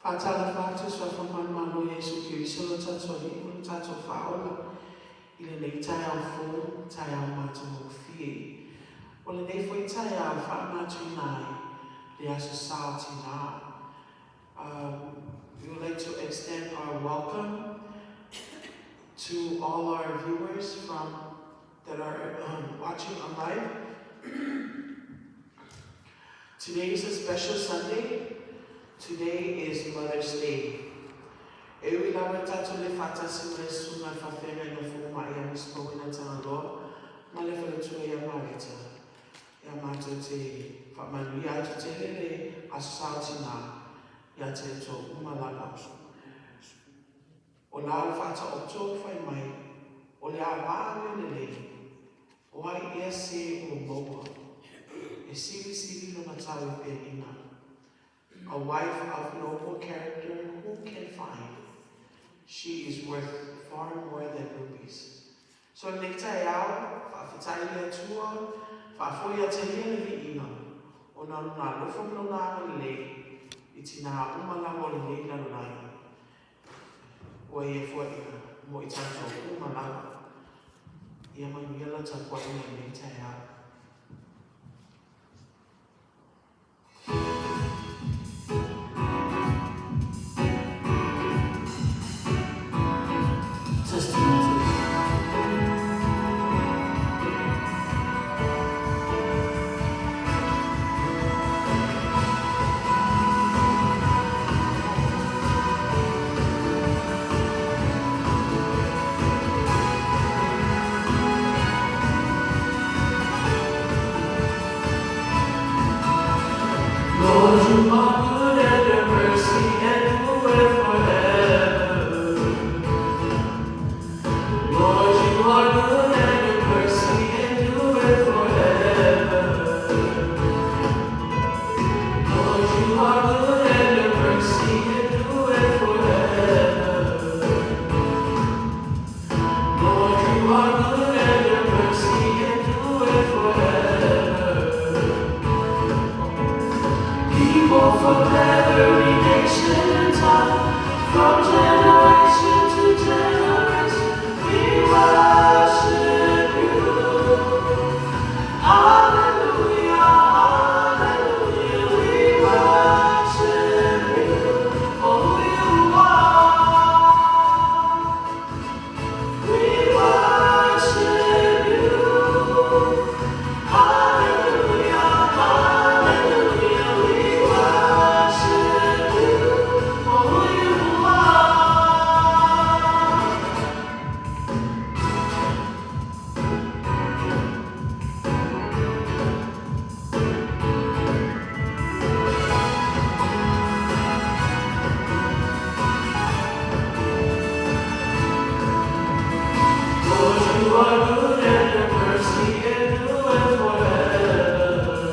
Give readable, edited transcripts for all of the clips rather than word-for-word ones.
Faatalofa atu i Suafa manumalo o Iesu Keriso lo tatou Alii ma lo tatou Faaola i lenei taeao fou, taeao matagofie. O lenei foi taeao e faamanatuina ai le Aso Sa o Tinā. We would like to extend our welcome to all our viewers from that are watching on live. Today is a special Sunday. Today is Mother's Day. E ui lava i tatou le faatasi ma le susuga i le faafeagaiga fomai ia Miss Mawena Tagaloa ma le faletua ia Mareta, ia matou te faamanuia atu tele le Aso Sa o Tinā ia te outou uma lava. O la le faataoto fai mai, o le a vaa le lelei, o ai ea se ua maua, e silisili lona tau i penina. A wife of noble character who can find? She is worth far more than rubies. So lenei taeao, faafetai i le Atua, faafoi ia te Ia le viiga, ona o Lona alofa ma Lona agalelei i tinā uma lava o lenei lalolagi, ua Ia foaiina mo i tatou uma lava. Ia manuia lau tapuaiga i lenei taeao. Testing, 2. Lord, you are good and your mercy endureth forever. Lord, you are good and your mercy endureth forever. Lord, you are good and your mercy endureth forever. Lord, you are good and your mercy endureth forever. People from every nation and tongue, from generation to generation, we worship you. Hallelujah, hallelujah, we worship you for who you are. We worship you. Hallelujah, hallelujah, we worship you for who you are. Lord, you are good and your mercy endureth forever.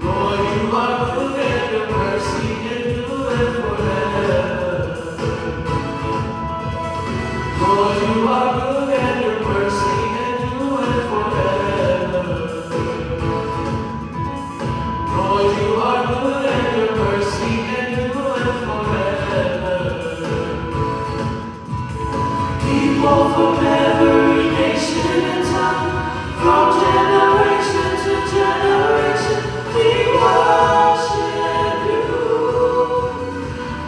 Lord, you are good and your mercy endureth forever. Lord, you are good and your mercy endureth forever. Lord, you are good and your mercy endureth forever. People from every nation and tongue, from generation to generation, we worship you.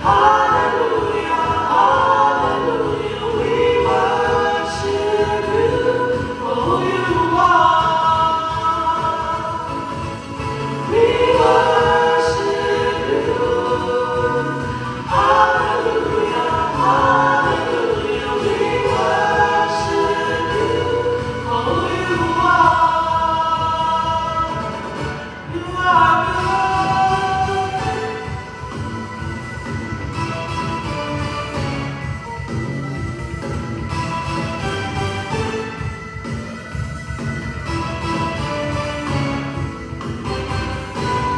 Hallelujah, hallelujah, we worship you for who you are. We worship you. Hallelujah, hallelujah, we worship you for who you are. You are good.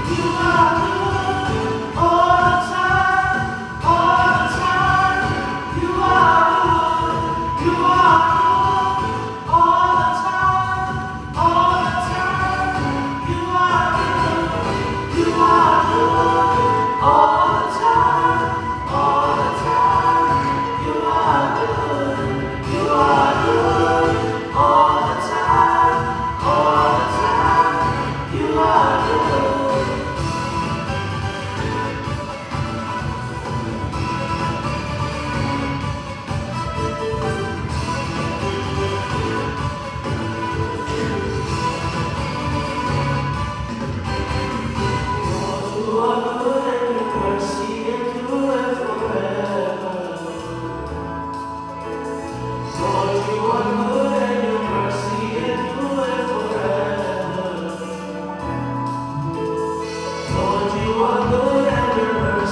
You are good all the time, all the time. You are good, you are good all the time, all the time. You are good, you are good all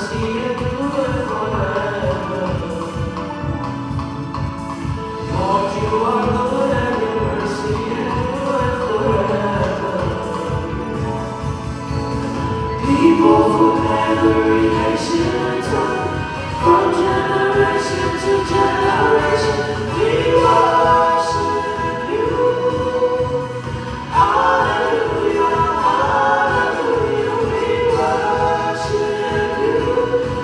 mercy endureth forever. Lord, you are good and your mercy endureth forever. People from every nation and tongue, from generation to generation, we worship you. Hallelujah, hallelujah, we worship you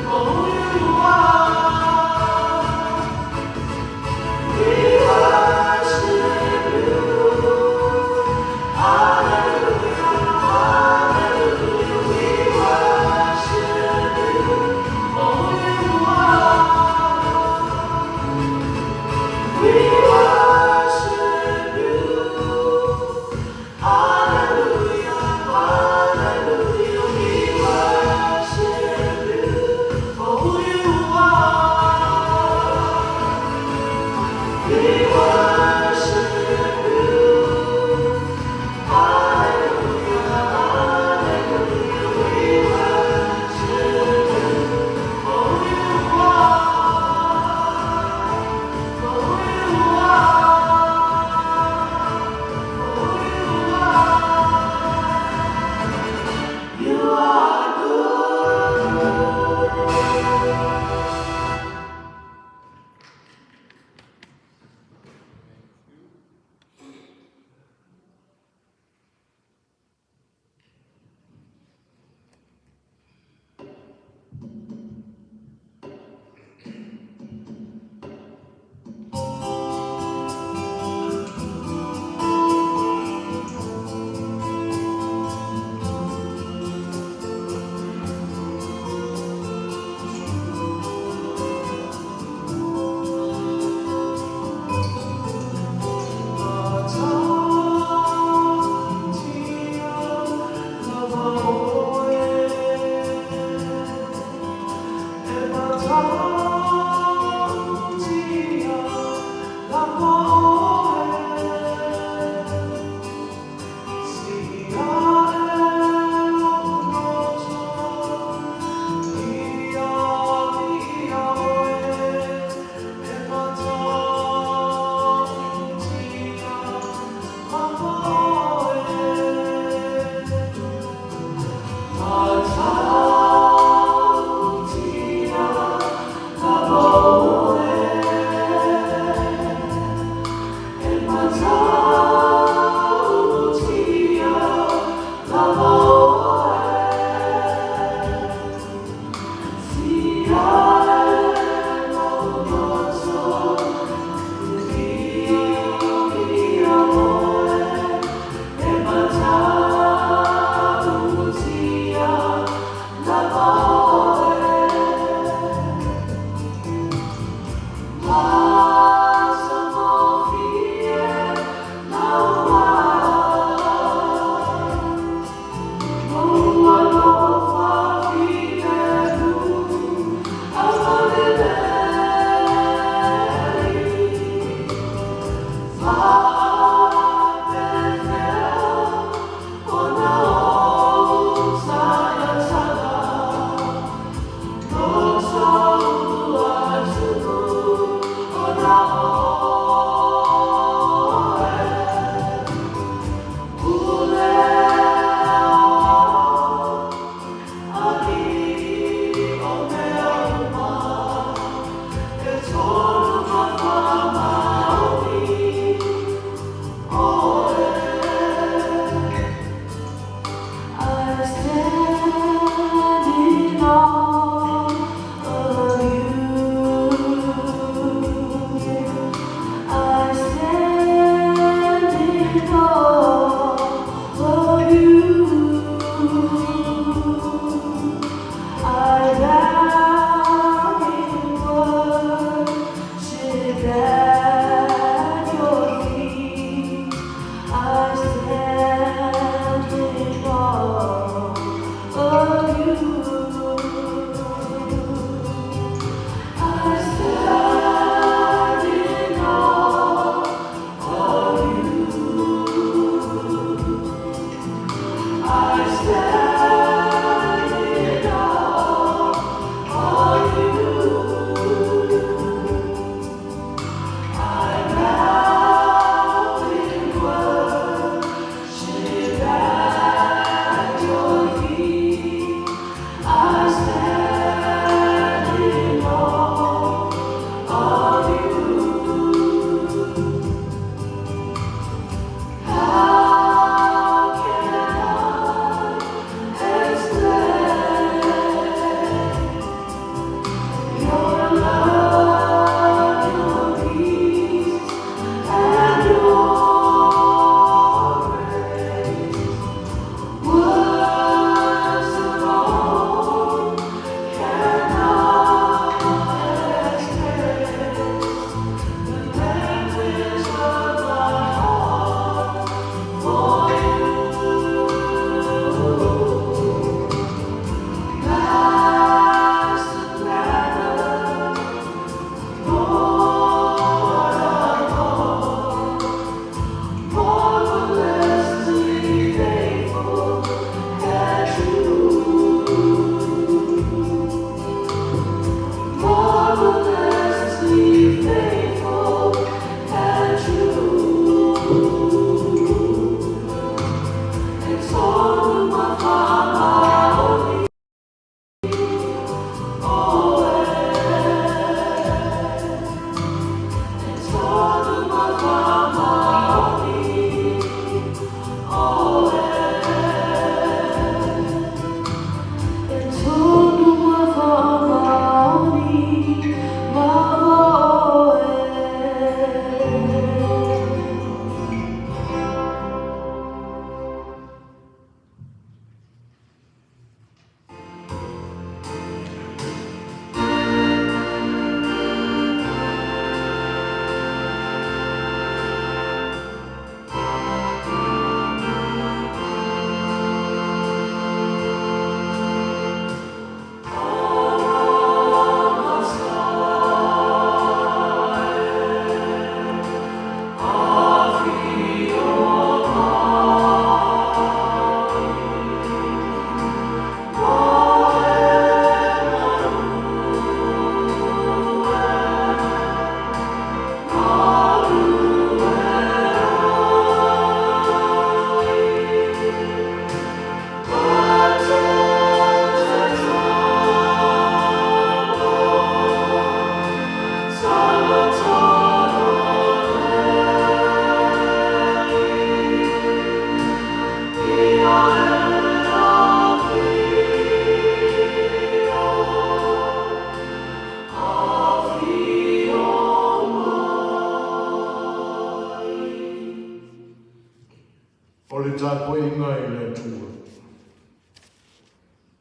for who you are. We worship you. Hallelujah, hallelujah, we worship you for who you are. We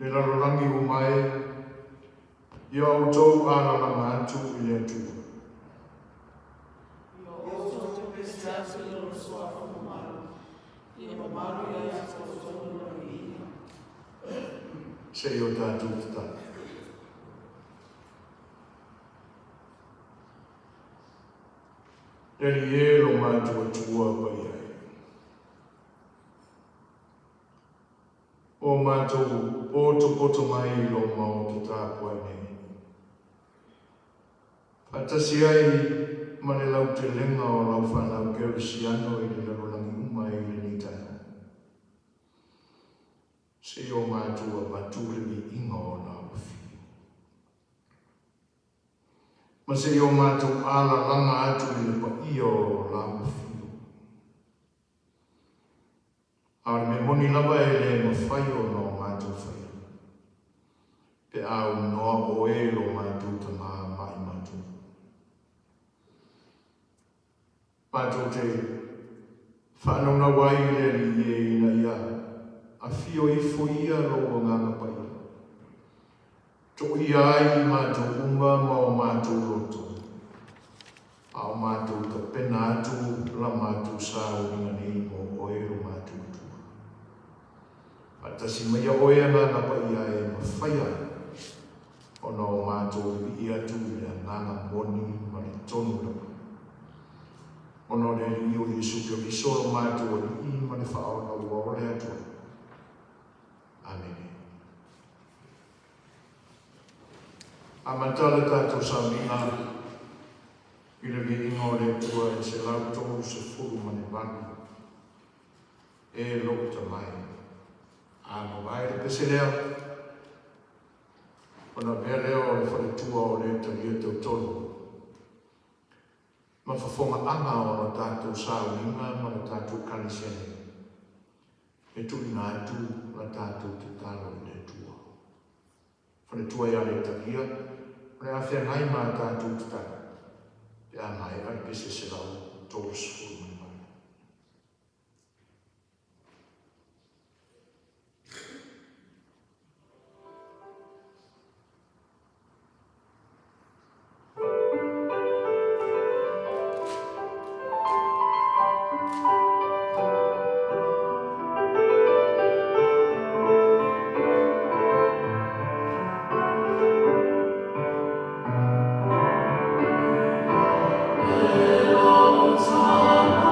Le lalolagi uma e, ia outou alalaga atu i le Atua. Ia outou pese atu i Lona Suafa mamalu, ia mamalu ia te outou lona viiga. Se i o tatou tatalo. Le Alii e, lo matou Atua paia e. O matou potopoto mai i lo maota tapuai nei. Faatasi ai ma le lautelega o lau fanau kerisiano i le lalolagi uma i lenei taeao. Se i o matou avatu le viiga o la afio. Ma se i o matou alalaga atu i le paia o la afio. A o le mea moni lava e le mafai ona o matou faia, pe a aunoa oe lo matou tama mai matou. Matou te faanaunau ai i le Alii e ina ia afio ifo ia lou Agaga Paia, toia ai i matou uma ma o matou loto, a o matou tapena atu la matou sauniga nei mo oe lo matou Atua. Faatasi maia oe Agaga Paia e mafai ai ona o matou vivii atu i le agaga moni ma le tonu lava. Ona o le Alii o Iesu Keriso lo matou Alii ma le Faaola ua o le Atua. Amene. Amata le tatou sauniga i le viiga o le Atua e 138. E lou Tama e. A mavae le pese lea, ona avea lea o le faletua o le talia tautolo ma fofogaaga o la tatou sauniga ma la tatou Ekalesia nei, e tuuina atu la tatou tatalo i le Atua. Faletua ia le talia, o le a feagai ma a tatou tatalo, pe a maea le pese 138. E lou Tama.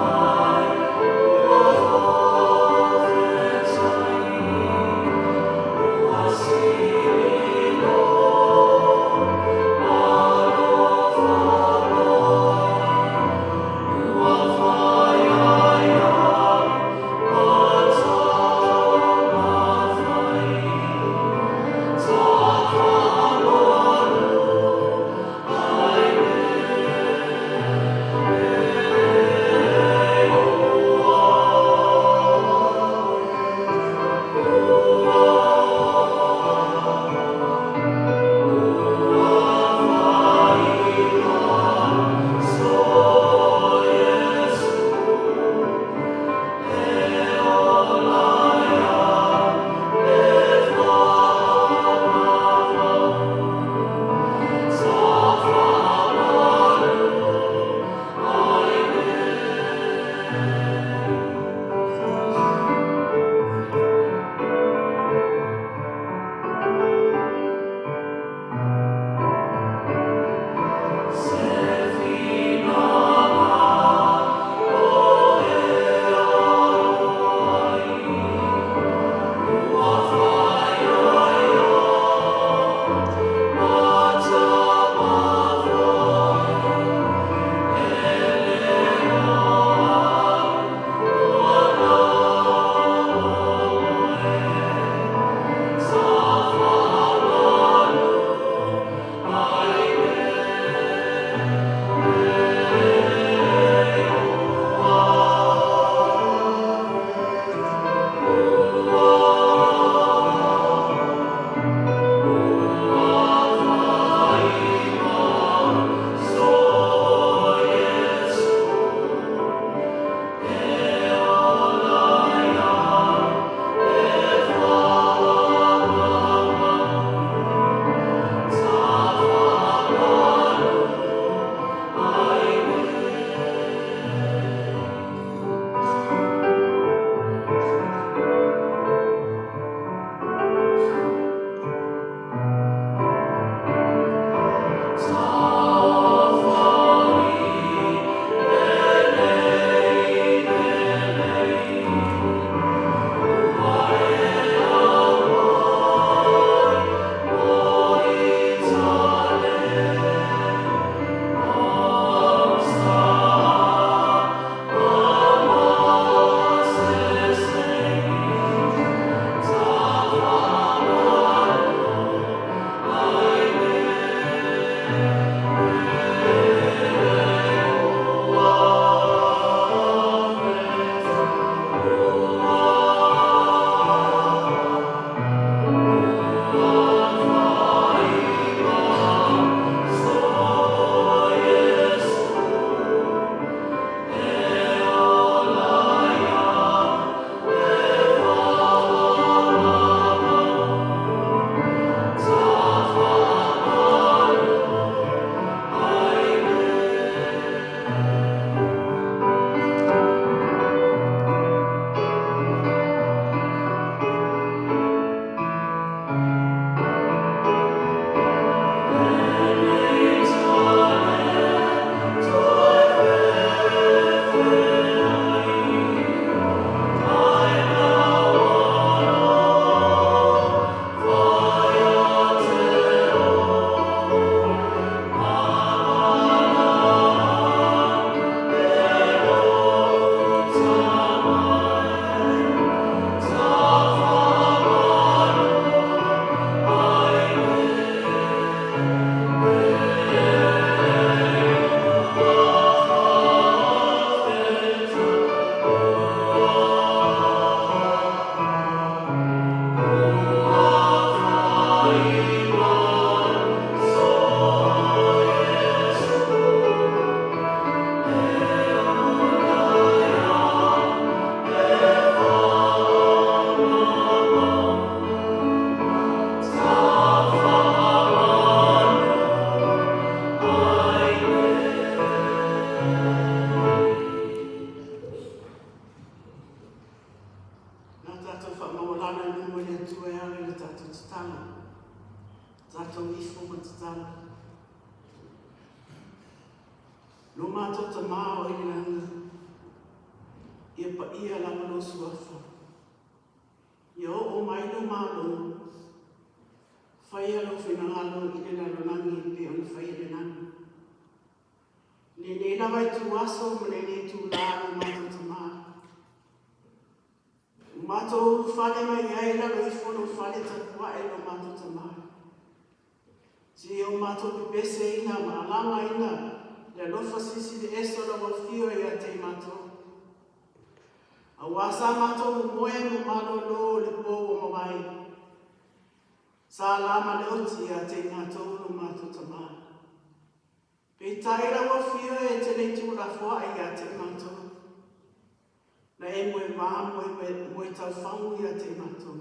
tatalo. Tatou ifo ma tatalo. Lo matou Tamā o i le lagi, ia paia lava lou suafa. Ia oo mai lou Malo, faia lou finagalo i le lalolagi e pei ona faia i le lagi. Lenei lava ituaso ma lenei itulā lo matou Tamā. Ua matou ulufale mai ai i lalo ifo o lou fale tapuae lo matou Tamā. Seia o matou pepeseina ma alagaina le alofa silisili ese o lau Afio ia te i matou. Auā sa matou momoe ma malōlō i le po ua mavae, sa la ma le oti ia te i matou lo matou Tamā. Peitai lau Afio e te le i tuulafoai ia te i matou. Na e moe vā moe taufagu ia te i matou.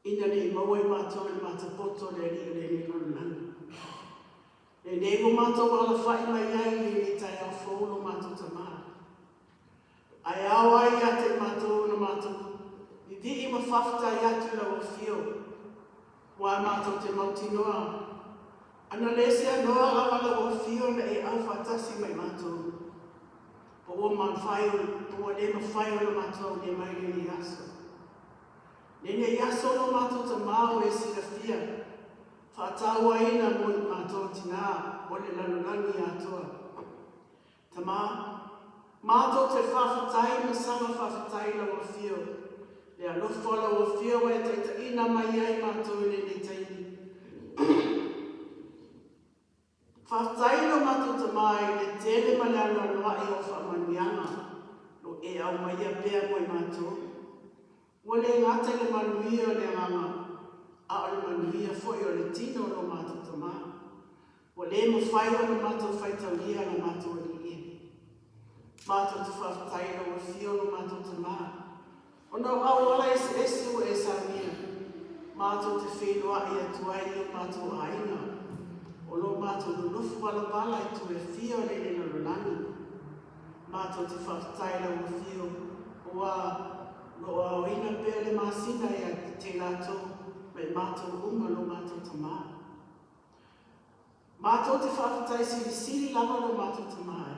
Ina ne i maua i matou e le matapoto le Alii o lenei lalolagi. Lenei ua matou alafai mai ai i lenei taeao fou lo matou Tamā. Ae ao ai ia te i matou ona matou vivii ma faafetai atu i lau Afio, ua matou te mautinoa, ana le seanoa lava lau Afio na e aufaatasi mai matou, po ua mafai, po ua le mafai ona matou aulia mai lenei aso. Lenei aso lo matou Tamā o e silafia, faatauaina mo i matou tinā o le lalolagi atoa. Tamā, matou te faafetai ma saga faafetai i lau Afio, le alofa o lau Afio ua e taitaiina mai ai matou i lenei taimi. Faafetai i lo matou Tamā i le tele ma le anoanoai o faamanuiaga lo e aumaia pea mo i matou. Ua le gata i le manuia o le agaga, a o le manuia foi o le tino o lo matou Tamā. Ua le mafai ona matou faitaulia lo matou Alii e. Matou te faafetai i lau Afio lo matou Tamā, ona o auala eseese ua e saunia, matou te feiloai atu ai i o matou aiga, o lo matou nonofo valavala i tu e fia o lenei lalolagi. Matou te faafetai i lau Afio, ua lo o aoina pea le masina ia te latou ma i matou uma lo matou Tamā. Matou te faafetai silisili lava lo matou Tamā e.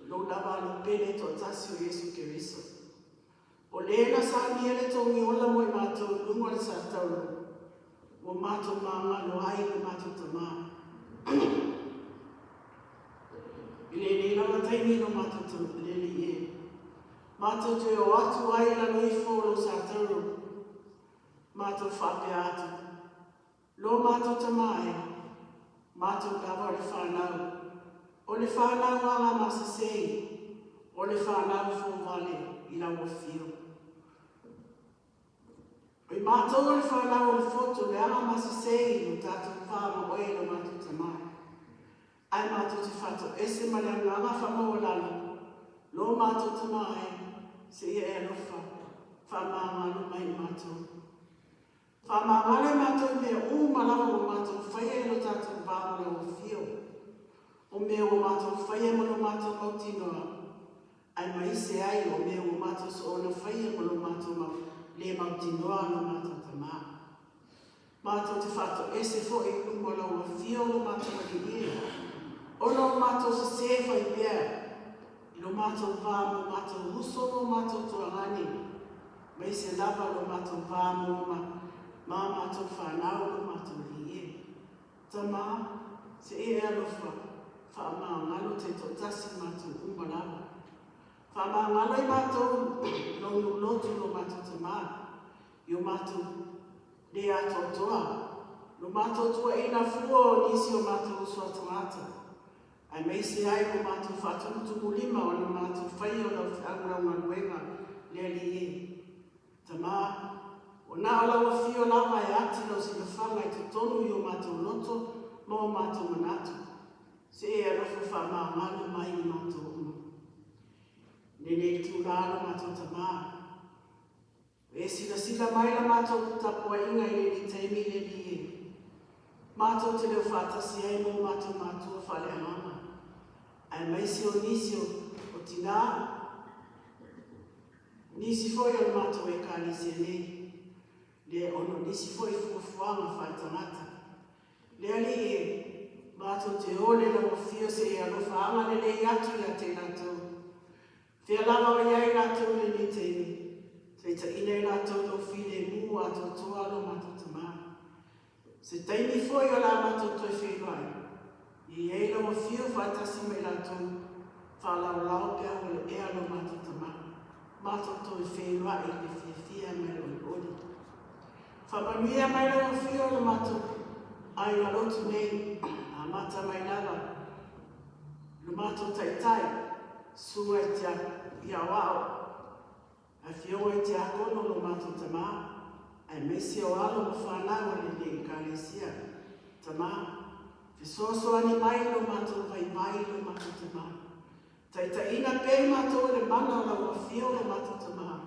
O lou lava alo pele toatasi o Iesu Keriso. O le na saunia le togi ola mo i matou i luga o le satauro, ua matou magalo ai lo matou Tamā. I lenei lava taimi lo matou lele e. Matou te o atu ai i lalo ifo o lou satauro, matou faapea atu, Lo matou Tamā e, matou lava o le whanau, o le whanau a ngā masasei, o le whanau fōvale i lau afio. O i matou o le whanau o le foto le aga masasei no tātou whā ma oe lo matou Tamā. Ae matou te whatoese ma le agaga whamaualalo, lo matou Tamā e, seia e alofa, whamāngalo mai i matou. Faamagalo i matou i mea uma lava ua matou faia i lo tatou va ma lau Afio, o mea ua matou faia ma lo matou mautinoa, aemaise ai o mea ua matou soona faia ma lo matou mau le mautinoa lo matou Tamā. Matou te faatoese foi i luma o lau Afio lo matou Alii e, ona o matou sesē fai pea i lo matou va ma o matou uso ma o matou tuagane, Maise lava lo matou va mo ma ma matou whanau lo matou alii e. Tamā, se e alofa, whaamāngalo taitoatasi matou uma lava. Whaamāngalo i matou lo nulotu lo matou tamā, i o matou le atoatoa, lo matou tuaina fua o nisi o matou uso a tagata, Aemaise ai lo matou faatumutumulima o le matou faia o lau feau lau galuega le Alii e. Tamā, ua na o lau afio lava e ati lau silafaga i totonu i o matou loto ma o matou manatu, se e alofa faamagalo mai i matou uma. Lenei itulā lo matou Tamā, E silasila mai la matou tapuaiga i lenei taimi le Alii e. Matou te leo faatasi ai ma o matou matua faaleagaga, aemaise o nisi o tinā, nisi foi o le matou Ekalesia nei. Lea ona o nisi foi fuafuaga faaletagata. Le Alii e, matou te o le lau afio se i alofa agalelei atu ia te i latou. Fea lava o i ai i latou i lenei taimi, taitaiina i latou lou filemu atoatoa lo matou Tamā. Se taimi foi o le a matou toe feiloai, ia i ai lau afio faatasi ma i latou, faalaolao peau o le ea lo matou Tamā, matou toe feiloai i le fiafia ma le olioli. Faamanuia mai lau afio lo matou aiga lotu nei, amata mai lava lo matou Taitai, Susuga i te i Aoao, Afioga i Tiakono lo matou Tamā, aemaise o alo ma fanau a lenei Ekalesia. Tamā, fesoasoani mai i lo matou vaivai lo matou Tamā. Taitaiina pea i matou e le mana o lau Afio lo matou Tamā,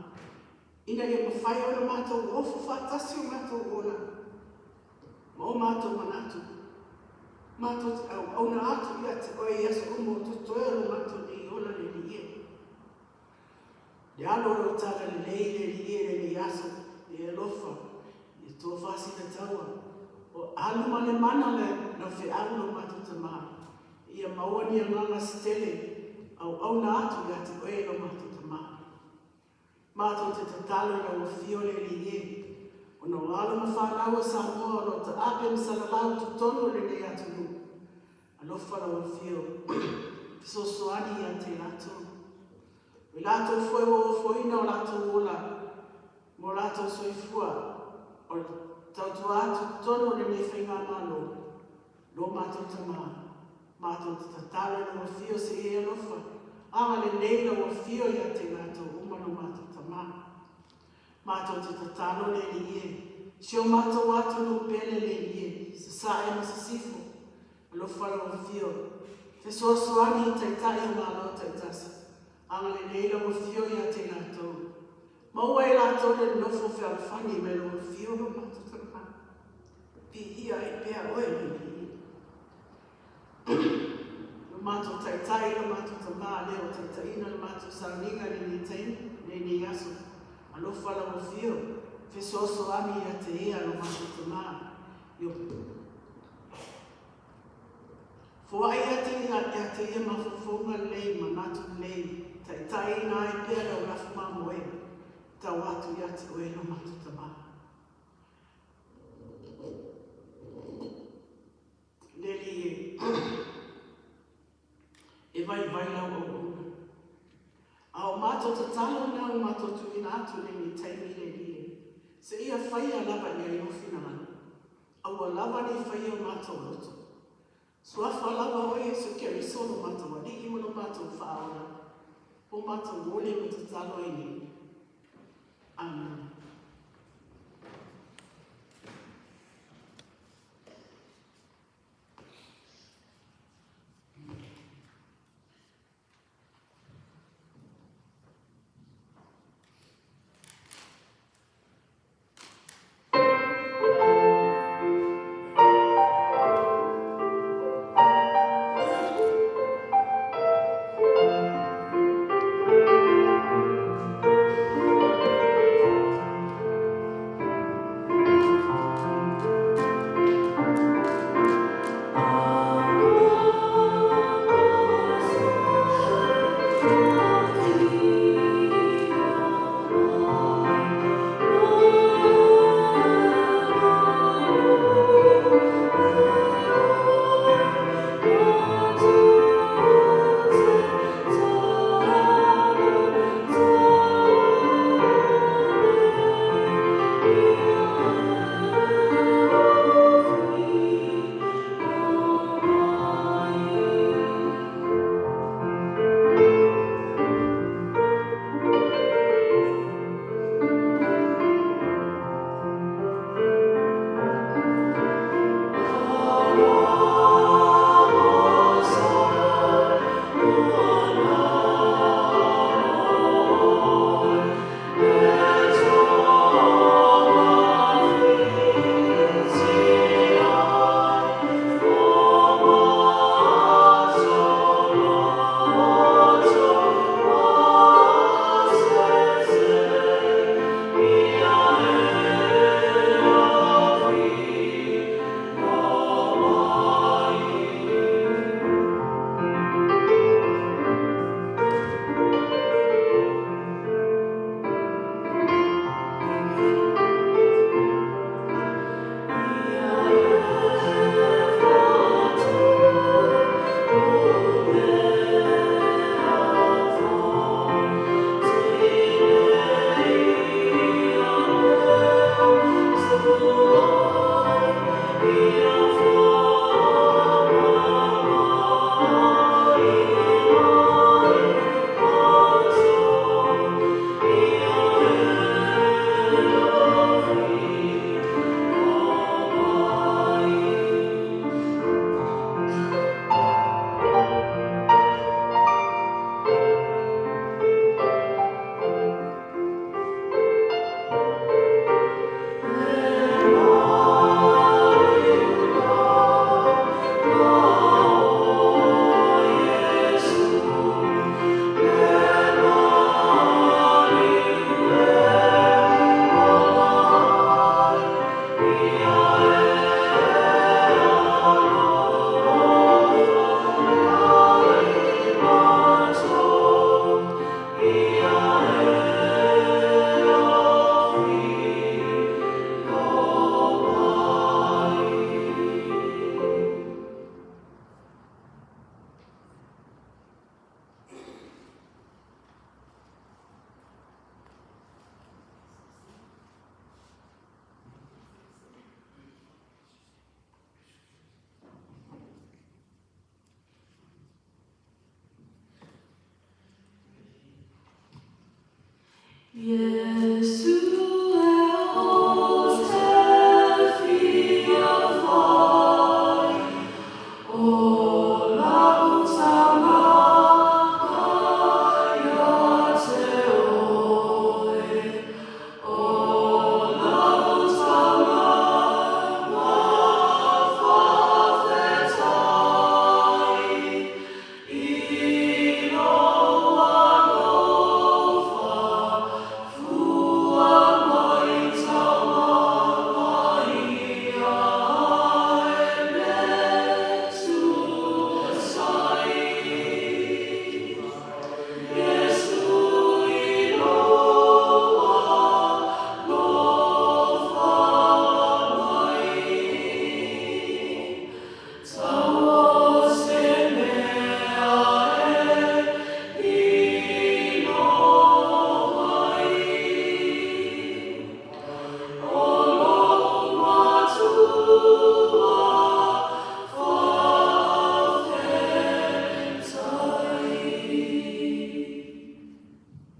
ina ia mafai ona matou ofo faatasi o matou ola ma o matou manatu. Matou te auauna atu ia te oe i aso uma o totoe o lo matou nei ola le Alii e. Le alo o lou talalelei le Alii e lenei aso, e alofa, e tofa taua. O alu ma le mana le lau feau lo matou Tamā. Ia maua ni agaga se tele, auauna atu ia te oe lo matou Tamā. Matou te tatalo i lau afio le Alii e. Ona o alo ma fanau a Samoa o lo o taape ma salalau totonu o lenei atunuu. Alofa lau afio, fesoasoani ia te latou. O i latou foi ua ofoina o latou ola, ma o latou soifua, o le tautua atu totonu o lenei faigamalo, lo matou Tamā, matou te tatalo i lau afio se i e alofa, agalelei lau afio ia te latou uma lo matou Tamā. Matou te tatalo le Alii e, si o matou atunuu pele le Alii e, sasae ma sisifo, alofa lau afio, fesoasoani i taitai o malo taitasi, agalelei lau afio ia te latou. Maua e latou le nofo fealofani mai lau afio lo matou Tamā. Viia ai pea oe le Alii. Lo matou Taitai, lo matou Tamā, lea o taitaiina le matou sauniga lenei taimi, lenei aso. Alofa lau afio, fesoasoani ia te ia lo matou Tamā. Io foai ia te ia, ia te ia mafaufauga lelei, manatu lelei, taitaiina ai pea lau lafu mamoe, tau atu ia te oe lo matou Tamā. Le Alii e, e vaivai lau auauna. A o matou tatalo na o matou tuuina atu lenei taimi le Alii e, se ia faia lava i ai lou finagalo. Aua lava nei faia o matou loto. Suafa lava o Iesu Keriso lo matou Alii ma lo matou Faaola, o matou ole ma tatalo ai nei. Amen.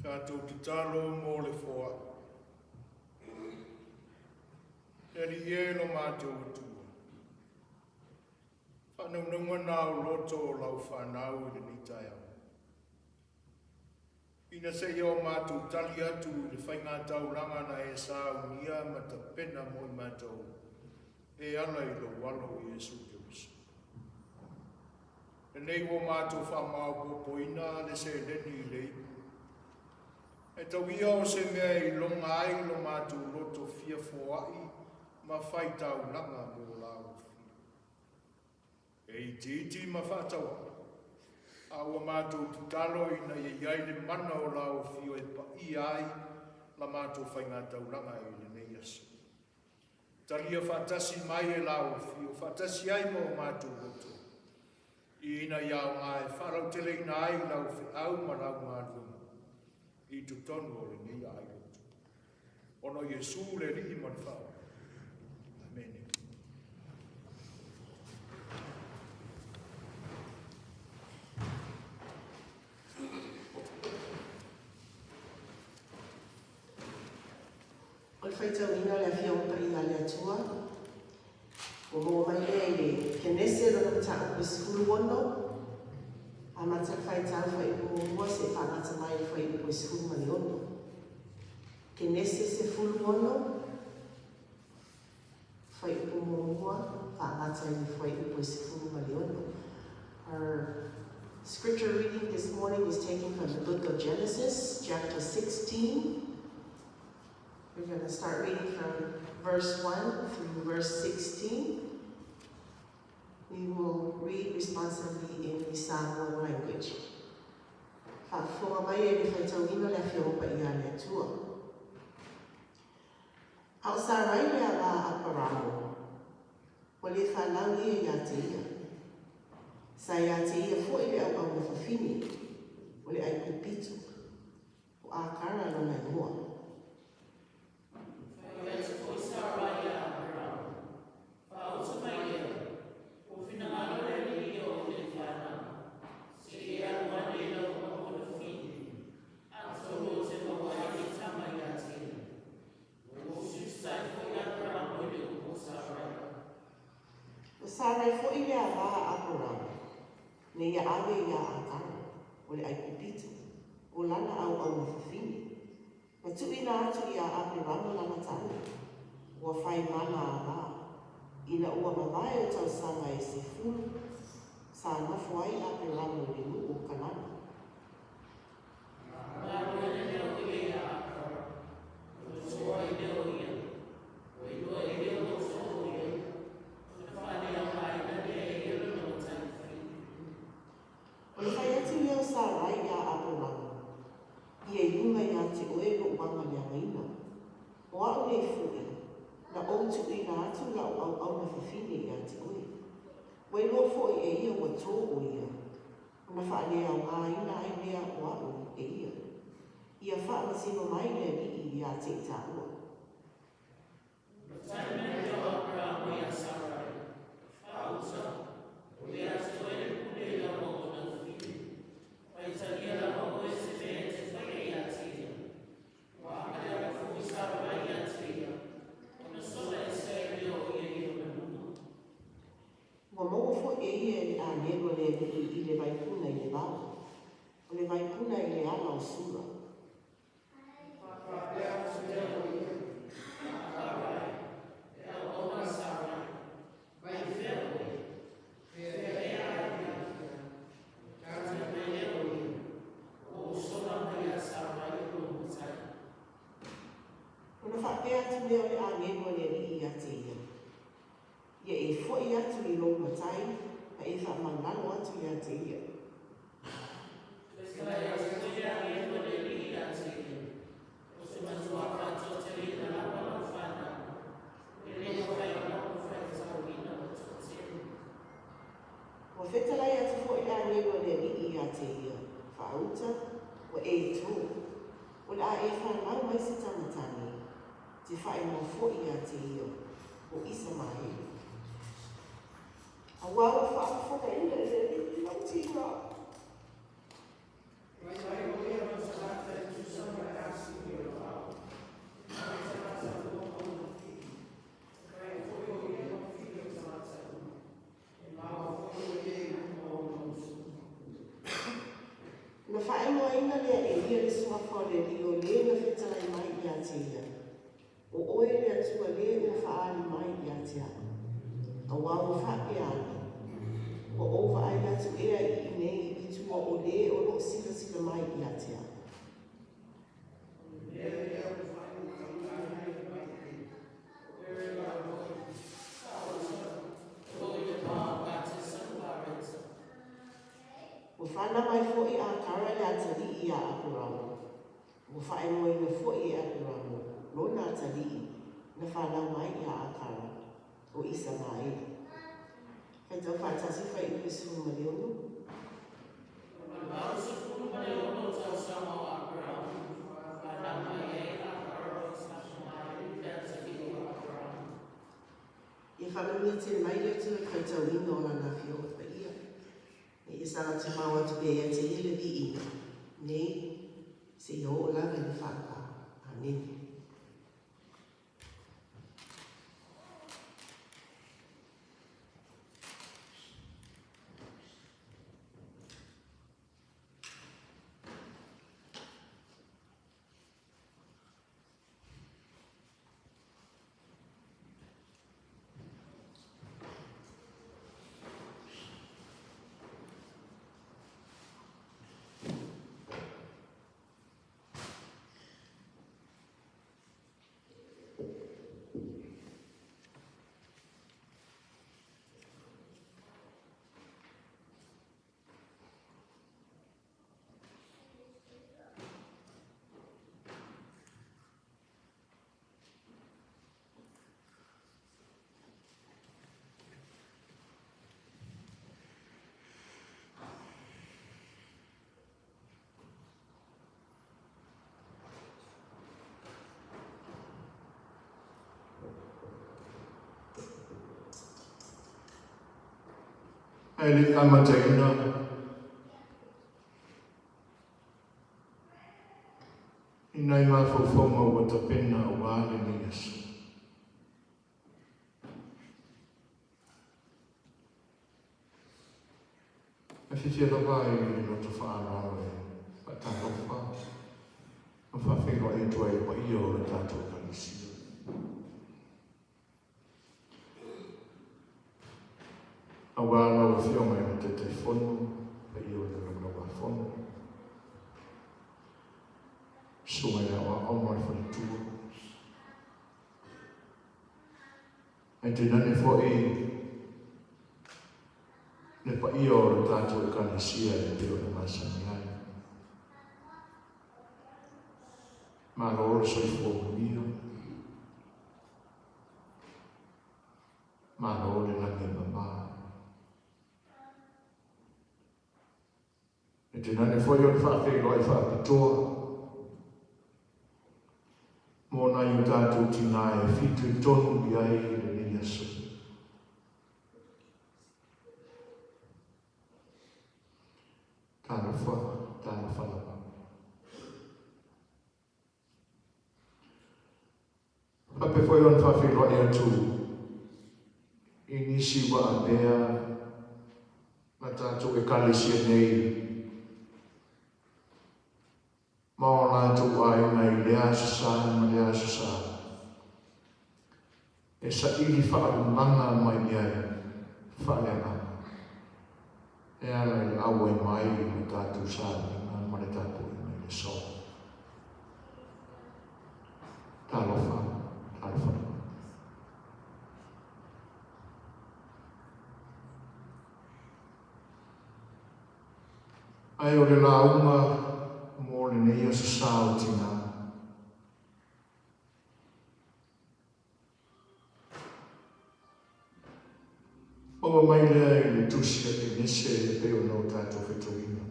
Tatou tatalo mo le foai. Le Alii e lo matou Atua, faanaunauga na o loto o lau fanau i lenei taeao. Ina se i o matou tali atu i le faigataulaga na e saunia ma tapena mo i matou e ala i lou alo o Iesu Keriso. Lenei ua matou faamaopoopoina le seleni i le ipu. E tau ia o se mea e iloga ai lo matou loto fia foai ma fai taulaga mo la ufia. E itiiti ma faatauala, a ua matou tatalo ina ia i ai le mana o la ofio e paia ai la matou faigataulaga i lenei aso. Talia faatasi mai e la ofio, faatasi ai ma o matou loto, ina ia aoga e faalauteleina ai lau feau ma lau galuega i totonu o lenei aai loto. Ona o Iesu le Alii ma le Faaola. Amene. O le faitauina o le Afioga Paia a le Atua, ua maua mai lea i le Kenese lona mataupu e 16, amata le faitau fuaiupu muamua seia faagata mai i le fuaiupu e 16. Kenese 16, fuaiupu muamua, faagata i le fuaiupu e 16. Our scripture reading this morning is taken from the book of Genesis, chapter 16. We're going to start reading from verse 1 through verse 16. We will read responsively in the Samoan language. Faafofoga mai e le faitauina le Afioga Paia a le Atua. A o Sarai le ava a Aperamo, ua le fanau ia iā te ia. Sa iā te ia foʻi le auauna fafine, o le Aikupito, o Akara lona igoa. Fai atu foi Sarai iā Aperamo, Faaoto mai lea, ua finagalo le Alii ia ou le fanau, se i e alu ane i lau auauna fafine, atonu ou te maua ai le tama iā te ia. Ua usiusi ai foi Aperamo i le upu a Sarai. O Sarai foʻi le ava a Aperamo, na ia ave iā Akara, o le Aikupito, o lana auauna fafine, ma tuuina atu iā Aperamo lana tane, ua fai ma na ava, ina ua mavae o tausaga e 10, sa nofo ai Aperamo i le nuu o Kanana. Galuega lea o ia iā Akara, ona toa ai lea o ia, ua iloa ai lea o ou tuuina atu la'u auauna fafine ia te oe. Ua iloa fo'i e ia ua tō ʻo ia, ona faaleaogaina ai lea o a'u e ia. Ia faamasino mai le Alii ia te i tāua. Ua maua foi e ia e le agelu a le Alii i le vaipuna i le vao, o le vaipuna i le ala o Sura. Ona faapea atu lea o le agelu a le Alii ia te ia, Ia e fo'i atu i lou matai ma e faamagalo atu ia te ia. Ua fetalai atu foi le agelu a le Alii ia te ia, Faauta, ua e tō, o le a e fanau mai se tama tane, te faaigoa foi ia te ia, o Isamaeli. Auā ua faafofogaina e le Alii lau tiga. Ona faaigoaina lea e ia le suafa o le Alii o lē na fetalai mai ia te ia, O oe le Atua lē ua faaali mai ia te au. Auā ua faapea ane, Ua ou vaai atu ea i inei i tua o lē o loo silasila mai ia te au. Ua fanau mai foi a Akara le atalii iā Aperamo. Ua faaigoaina foi e Aperamo lona atalii na fanau mai iā Akara, o Isamaeli. Faitau faatasi Fuaiupu 16. Ia faamanuia tele mai le Atua i le faitauina o Lana Afioga Paia. Ma ia saga tumau atu pea ia te ia le viiga, nei, seia oo lava i le faava. Amene. Ae le i amataina i nai mafaufauga ua tapena aua lenei aso. E fiafia lava i le loto faaaloalo e faatalofa ma faafeiloai atu ai i le paia o le tatou Ekalesia. Aua lau Afioga i le Taitaifono, paia o le Laulau-a-Fono, Susuga i le Aoao ma le Faletua, ae tainane foi le paia o le tatou Ekalesia e pei ona masani ai. Malo le soifua manuia. Malo le lagi e mama. E tainane foi o le faafeiloai faapitoa mo nai o tatou tinā e fitoitonu i ai lenei aso. Talofa, talofa lava. Faapea foi ona faafeiloai atu i nisi ua avea na tatou Ekalesia nei ma o latou aiga i lea Aso Sa ma lea Aso Sa e saili faalumaga mai i ai faaleagaga e ala i le auai mai i le tatou sauniga ma le tapuaiga i le aso. Talofa, talofa lava. Ae o le lauga mo lenei aso sa o tinā. Maua mai lea i le tusi a Kenese e pei ona o tatou faitauina.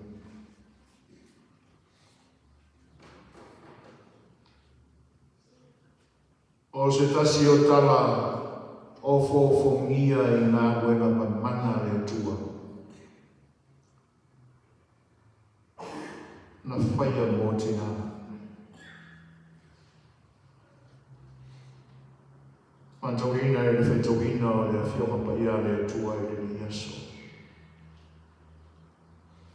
O se tasi o tala ofoofogia i galuega mamana a le Atua, na faia mo tinā. Matauina i le faitauina o le Afioga Paia a le Atua i lenei aso,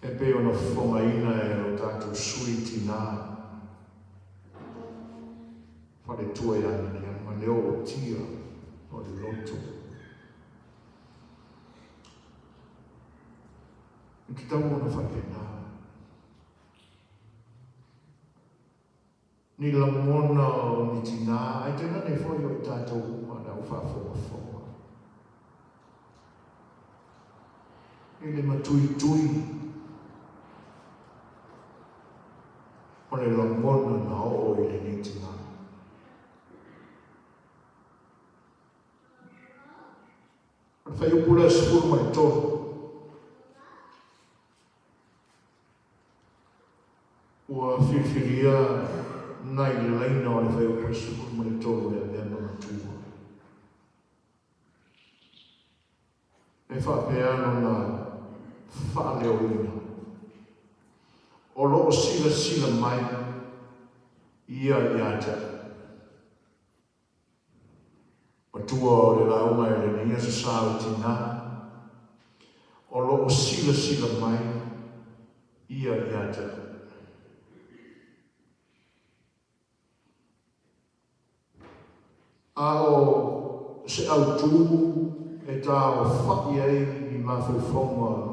e pei ona fofogaina e lo tatou sui tinā faletua ia Miriama le ootia o le loto. E tatau ona faapena. Ni lagona o ni tinā, ae tainane foi o i tātou uma le au faafogafoga. I le matuitui o le lagona na oo i lenei tinā. O le fuaiupu lea 13. Ua filifilia nai laina o le fuaiupu e 13 e avea ma matua. E faapea lona faaleoina, O lo o silasila mai ia ia te au. Matua o le lauga e lenei aso sa o tinā, o lo o silasila mai ia ia te au. A o se autū e taaofai ai ni mafaufauga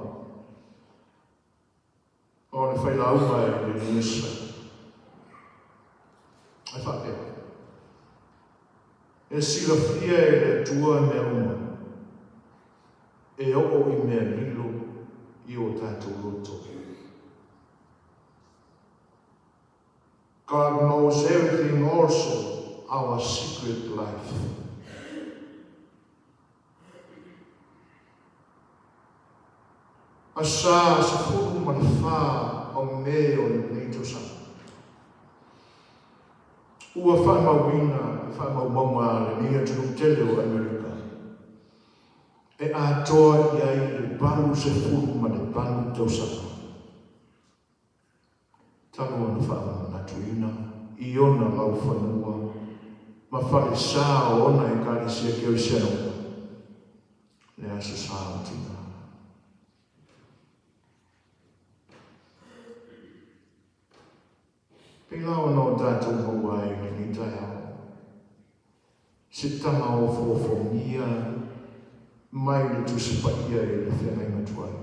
o le failauga e lenei aso. E faapea, e silafia e le Atua mea uma, e oo i mea lilo i o tatou loto. God knows everything also our secret life. Asa 14 o Me o lenei tausaga. Ua faamauina i faamaumauga a lenei atunuu tele o Amerika e atoa i ai le 88 tausaga talu ona faamanatuina i ona laufanua ma falesa o ona Ekalesia Kerisiano uma le Aso Sa o Tinā. Pēlā ona o tātou maua ai i lenei taeao, se tama ofoofogia mai le Tusi Paia i le feagaiga tuai.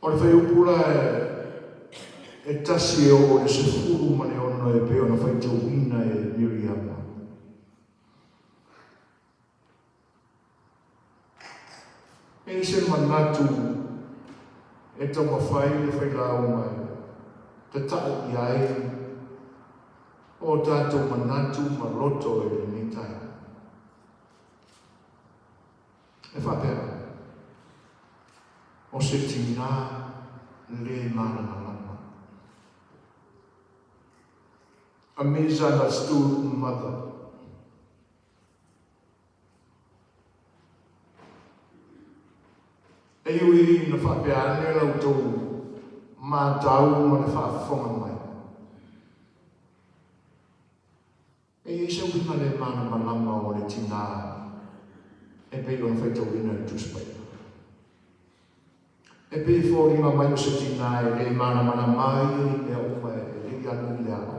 O le fuaiupu la e tasi e oo i le 16 e pei ona faitauina e Miriama. E i se manatu e taumafai le failauga e tataʻi i ai. O tatou manatu ma loto i lenei taeao. E faapea, o se tinā le malamalama. A misunderstood mother. E ui na faapea ane la outou matau ma le faafofoga mai. E i ai se uiga le malamalama o le tinā e pei ona faitauina i le Tusi Paia. E pei e foliga mai o se tinā e le malamalama ai ia i mea uma e le i alu i le aoga.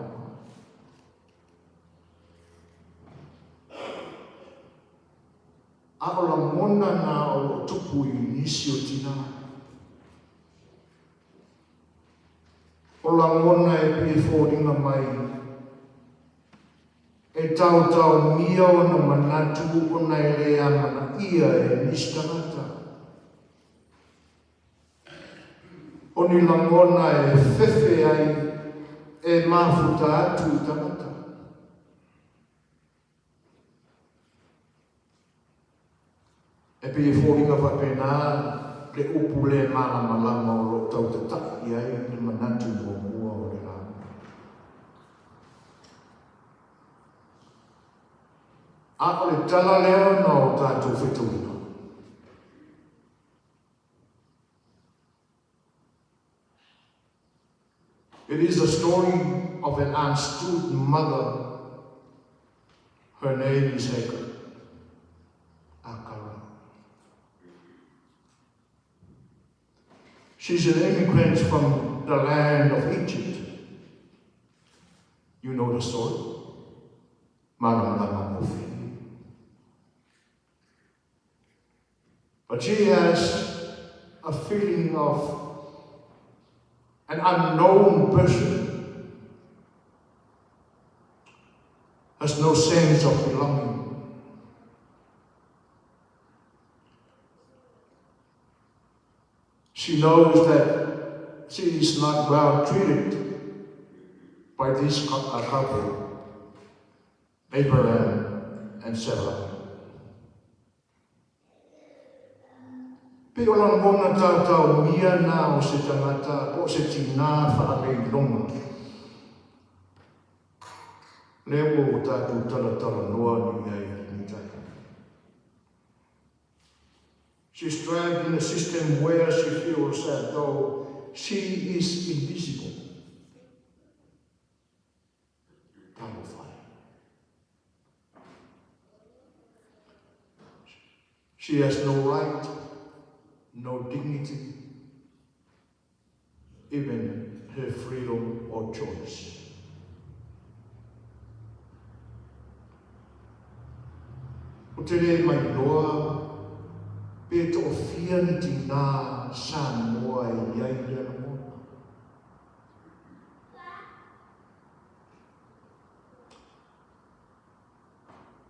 A o lagona na o lo o tupu i nisi o tinā. O lagona e pei e foliga mai e taotaomia ona manatu ona e le amanaia e nisi tagata. O ni lagona e fefe ai e mafuta atu i tagata. E pei e foliga faapena le upu le malamalama o lo o tau tata'i ai le manatu muamua o le lauga. A o le tala lea ona o tatou faitauina. It is the story of an astute mother. Her name is Hagar. Akara. She's an immigrant from the land of Egypt. You know the story. Malamalama Mofi. But she has a feeling of an unknown person, has no sense of belonging. She knows that she is not well treated by this couple, Abraham and Sarah. Pei o lagona taotaomia na o se tagata po o se tinā faaleiloga. Lea ua o tatou talatalanoa nei ai i lenei taeao. She's trapped in a system where she feels as though she is invisible. Talofa e. She has no right, no dignity, even her freedom or choice. O te le mailoa pe to'ofia ni tinā Samoa e i ai lea lagona.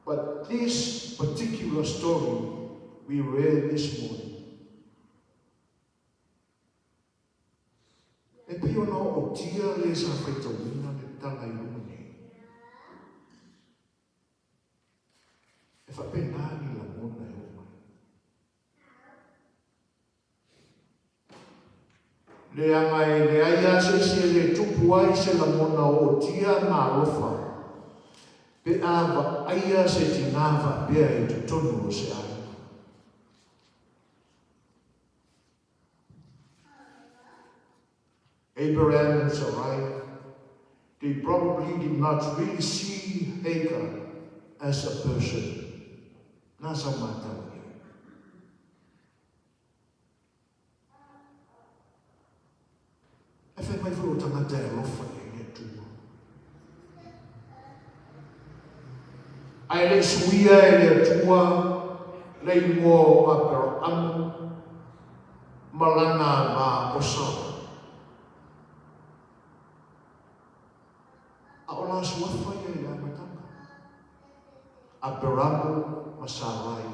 But this particular story we read this morning, e pei ona ootia le sa faitauina le tala i luga nei. E faapena ni lagona e oo mai. Leaga e leai lava se isi e le tupu ai se lagona ootia ma alofa pe a vaaia se tinā faapea i totonu o se aiga. Abraham and Sarai, they probably did not really see Hagar as a person. Nā sa mātau i ai. E whai mai foi o tangata e alofa i ai le Atua. Ae le i suia e le Atua le ingoa o Aperaamu ma lana va o Sara. A o la suafa ia i le amataga, Aperaamu ma Sarai.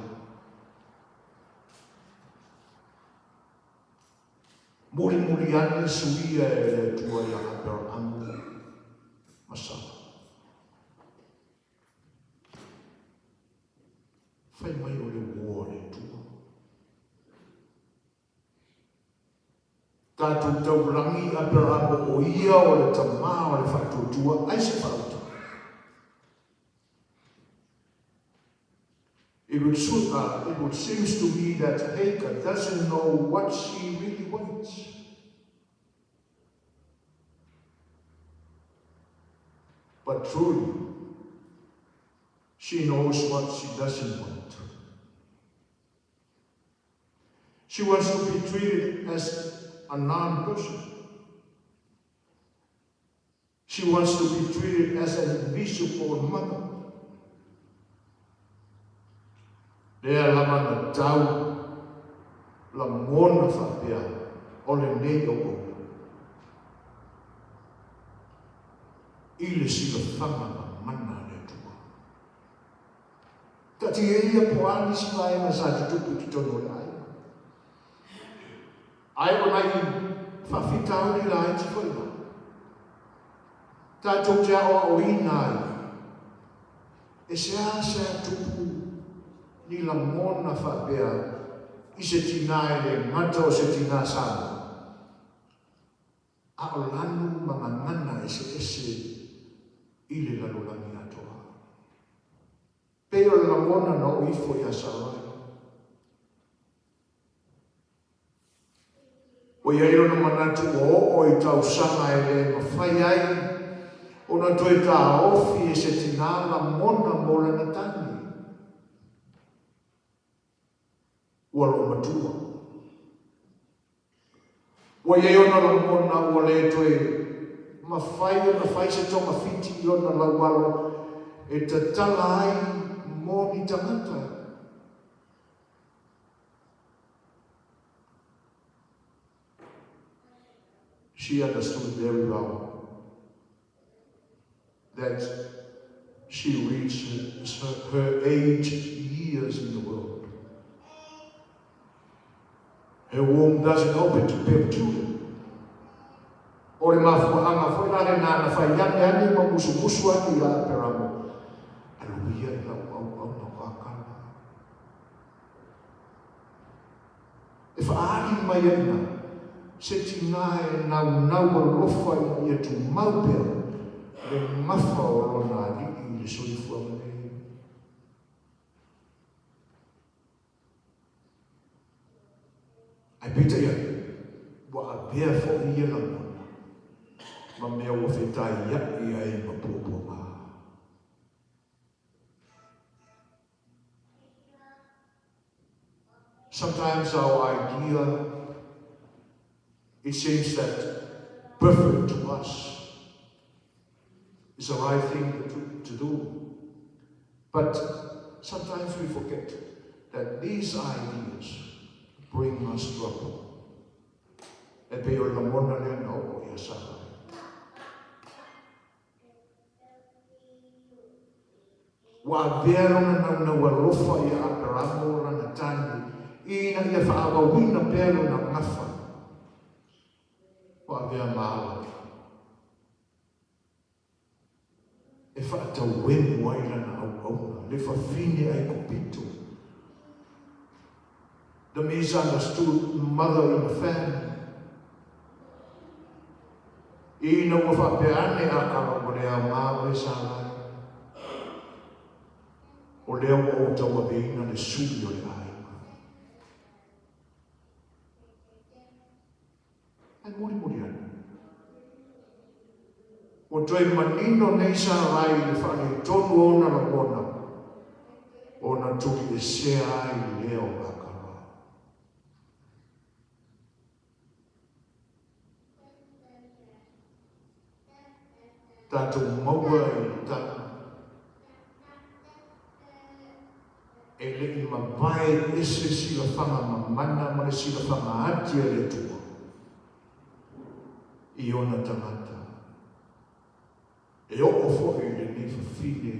Mulimuli ane suia e le Atua ia Aperaamu ma Sara. Tatou taulagi Aperamo o ia o le tamā o le faatuatua ai se faauta. It would, it would seems to me that Hagar doesn't know what she really wants. But truly, she knows what she doesn't want. She wants to be treated as a non-person. She wants to be treated as an invisible mother. Lea lava na tau lagona faapea o lenei auauna i le silafaga mamana a le Atua. Taatia ia po o a nisi vaega sa tutupu i totonu o le aiga. Ae o nai faafitauli laiti foi na tatou te aoaoina ai e seasea tupu ni lagona faapea i se tinā e le gata o se tinā Samoa, a o lanu ma gagana eseese i le lalolagi atoa. Pei o le lagona na oo ifo iā Sarai. Ua i ai lona manatu ua oo i tausaga e le mafai ai ona toe taofi e se tinā lagona mo lana tane. Ua loomatua. Ua i ai ona lagona ua le toe mafai ona fai se togafiti i lona laualo e tatala ai mo ni tagata. She understood very well that she reached her age years in the world. Her womb doesn't open to bear children. O le mafuaaga foi la lenā na fai ane ane ma musumusu ane iā Aperamo, Alu ia i lau auauna o Akala. E faaali mai ai na se tinā e naunau alofa ina ia tumau pea le gafa o lona alii i le soifuaga nei. Ae peitai ane, ua avea foi ia lagona ma mea ua fetaiaʻi ai ma puapuaga. Sometimes our idea, it seems that perfect to us is the right thing to do. But sometimes we forget that these ideas bring us trouble. E pei o le lagona lea na oo iā Sarai. Ua avea lona naunau alofa iā Aperamo lana tane ina ia faaauauina pea lona gafa. Ua avea ma ala e faatauemu ai lana auauna, le fafine Aikupito, the misunderstood mother in the family. Ina ua faapea ane a kala ua le aoga oe Sarai, o lea ua ou tauaveina le suli o le aiga. Ae mulimuli ane. Ua toe manino nei Sarai i le faaletonu o ona lagona, ona tuliesea ai lea o Akara. Tatou maua i le tala e le i mavae ese silafaga mamana ma le silafaga ati a le Atua i ona tagata. E oo foi lenei fafine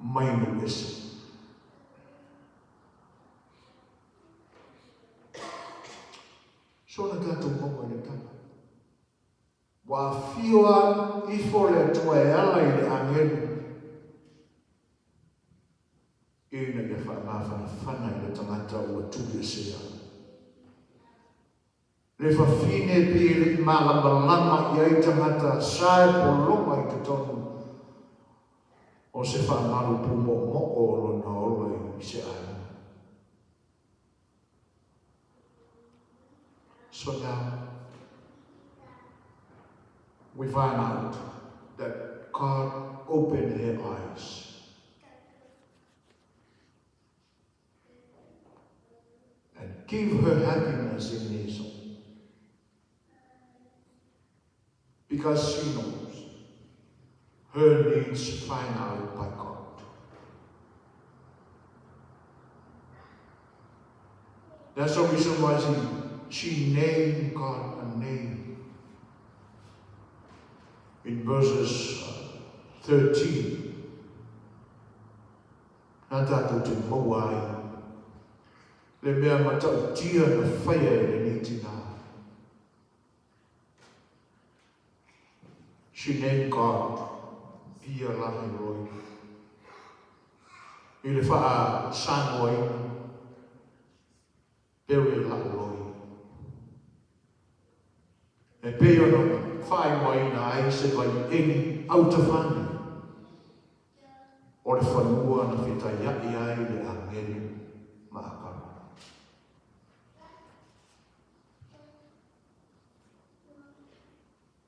mai nuu ese. Soona tatou maua i le tala. Ua afio ifo le Atua e ala i le agelu ina ia faamafanafana i le tagata ua tuliesea. Le fafine pei e le i malamalama i ai tagata sa e pologa i totonu o se faamalu pūmo'omo'o o lona ola i se aiga. So now, we find out that God opened her eyes. And give her happiness in his own. Because she knows her needs find out by God. That's the reason why she named God a name. In verses 13, na tatou te maua ai le mea matautia na faia e lenei tinā. She named God Pia Lahi Roi i le faa-Samoaina Pere La'oloi. E pei ona faaigoaina ai se vai eli autafane o le fanua na fetaia'i ai le agelu ma Akara.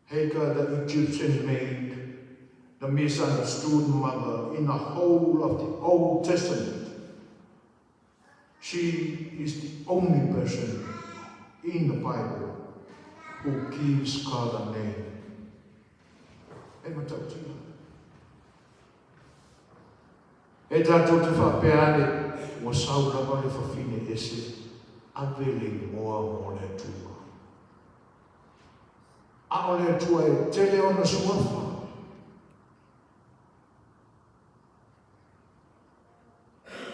Hagar the Egyptian maid, the misunderstood mother in the whole of the Old Testament. She is the only person in the Bible who gives God a name. E matautia. E tatou te faapea ane, ua sau lava le fafine ese, ave le igoa mo le Atua. A o le Atua e tele ona suafa.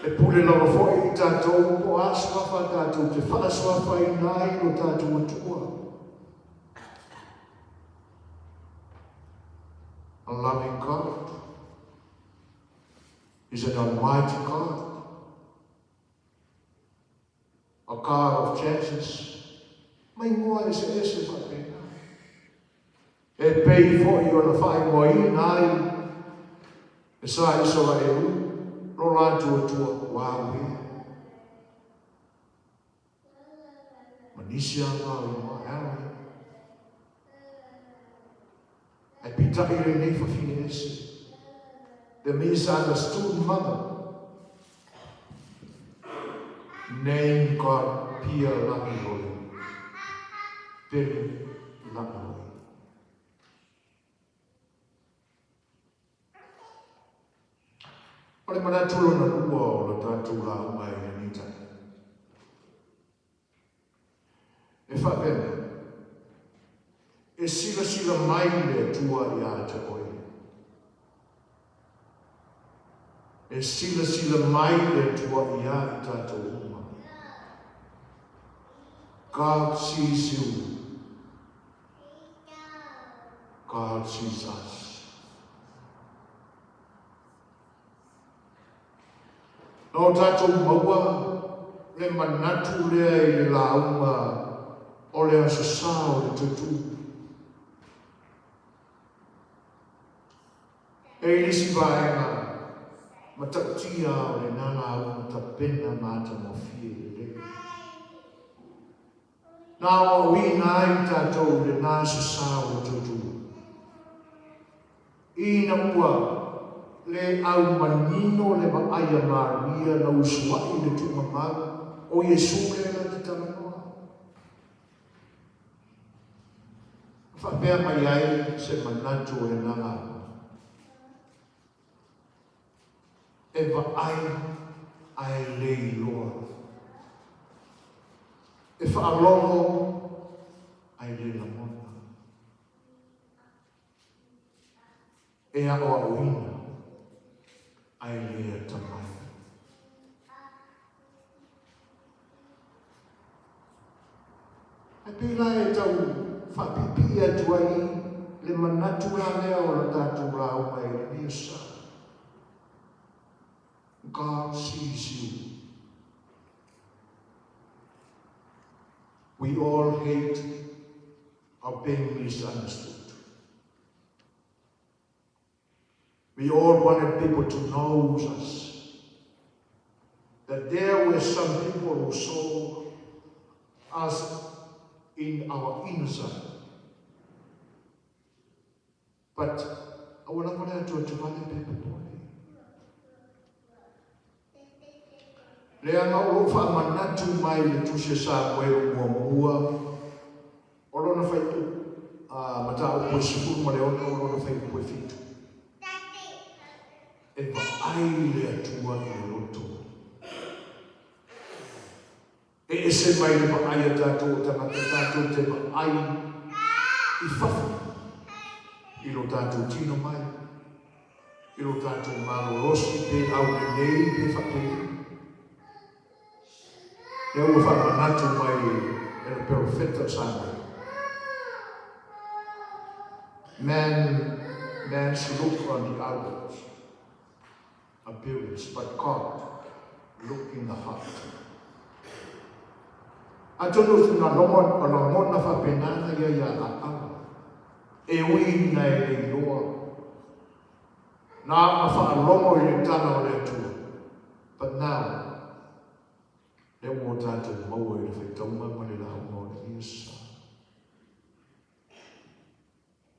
E pule lava foi i tatou po o a suafa tatou te faasuafaina ai lo tatou Atua. A loving God is an almighty God, a God of chances. Ma igoa eseese faapena. E pei foi ona faaigoaina ai e sa Isaraelu lo latou Atua ua auē. Ma nisi lava o igoa e alo ai. Ae peitai lenei fafine ese. The misunderstood mother named God Pia Lahiloi, Pele La'aloi. O le manatu lona lua o lo tatou lauga i lenei taeao. E faapea mai, E silasila mai le Atua iā te oe. E silasila mai le Atua iā i tatou uma. God sees you. God sees us. Na o tatou maua le manatu lea i le lauga o le Aso Sa o le Toetū. E i nisi vaega matautia o lena lauga tapena matagofie lelei. Na aoaoina ai tatou i lena Aso Sa o le Toetū. Ina ua le au manino le vaai a Maria na usuaʻi i le tuugamau o Iesū lea na te talanoa. Na faapea mai ai se manatu o lena lauga, E vaai ae le iloa, e faalogo ae le lagona. E aʻoaʻoina ae le atamai. Ae pei la e tau faapiipii atu ai le manatu la lea o la tatou lauga i lenei aso. God sees you. We all hate of being misunderstood. We all wanted people to know us. That there were some people who saw us in our inner side. But aua lava le atuatuvale pe popole. Leaga o lou faamanatu mai i le Tusi a Samuelu muamua, o lona fuaiupu, a, mataupu e 16, o lona fuaiupu e 7. E vaai le Atua i le loto. E ese mai le vaai a tatou o tagata tatou te vaai i fafo i lo tatou tino mai, i lo tatou malolosi pe aulelei pe faapei. Lea ua faamanatu mai e le perofeta o Samuele. Man, man's look on the outward appearance, but God look in the heart. Atonu na longo, o lagona faapena ia ia Aʻala, e ui na e le iloa, na ona faalogo i le tala o le Atua. But now, lea ua o tatou maua i le faitauga ma le lauga o le Iesa.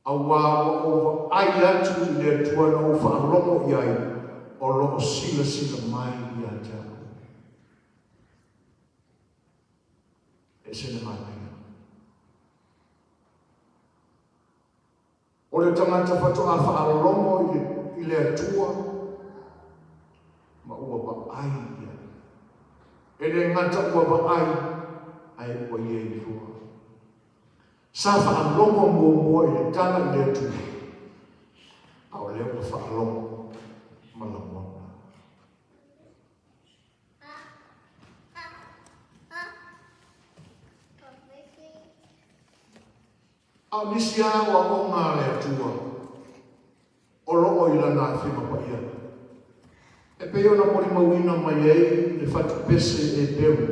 Auā ua ou vaai atu i le Atua na ou faalogo i ai, o lo o silasila mai ia te au. E ese le manaia. O le tagata faatoa faalogo i le, i le Atua, ma ua vaai i ai. E le gata ua vaai, ae ua ia iloa. Sa faalogo muamua i le tala i le Atua, a o lea ua faalogo ma lagona. A o nisi lava aoaoga a le Atua o lo o i lana Afioga Paia, e pei ona molimauina mai ai le fatupese e Beru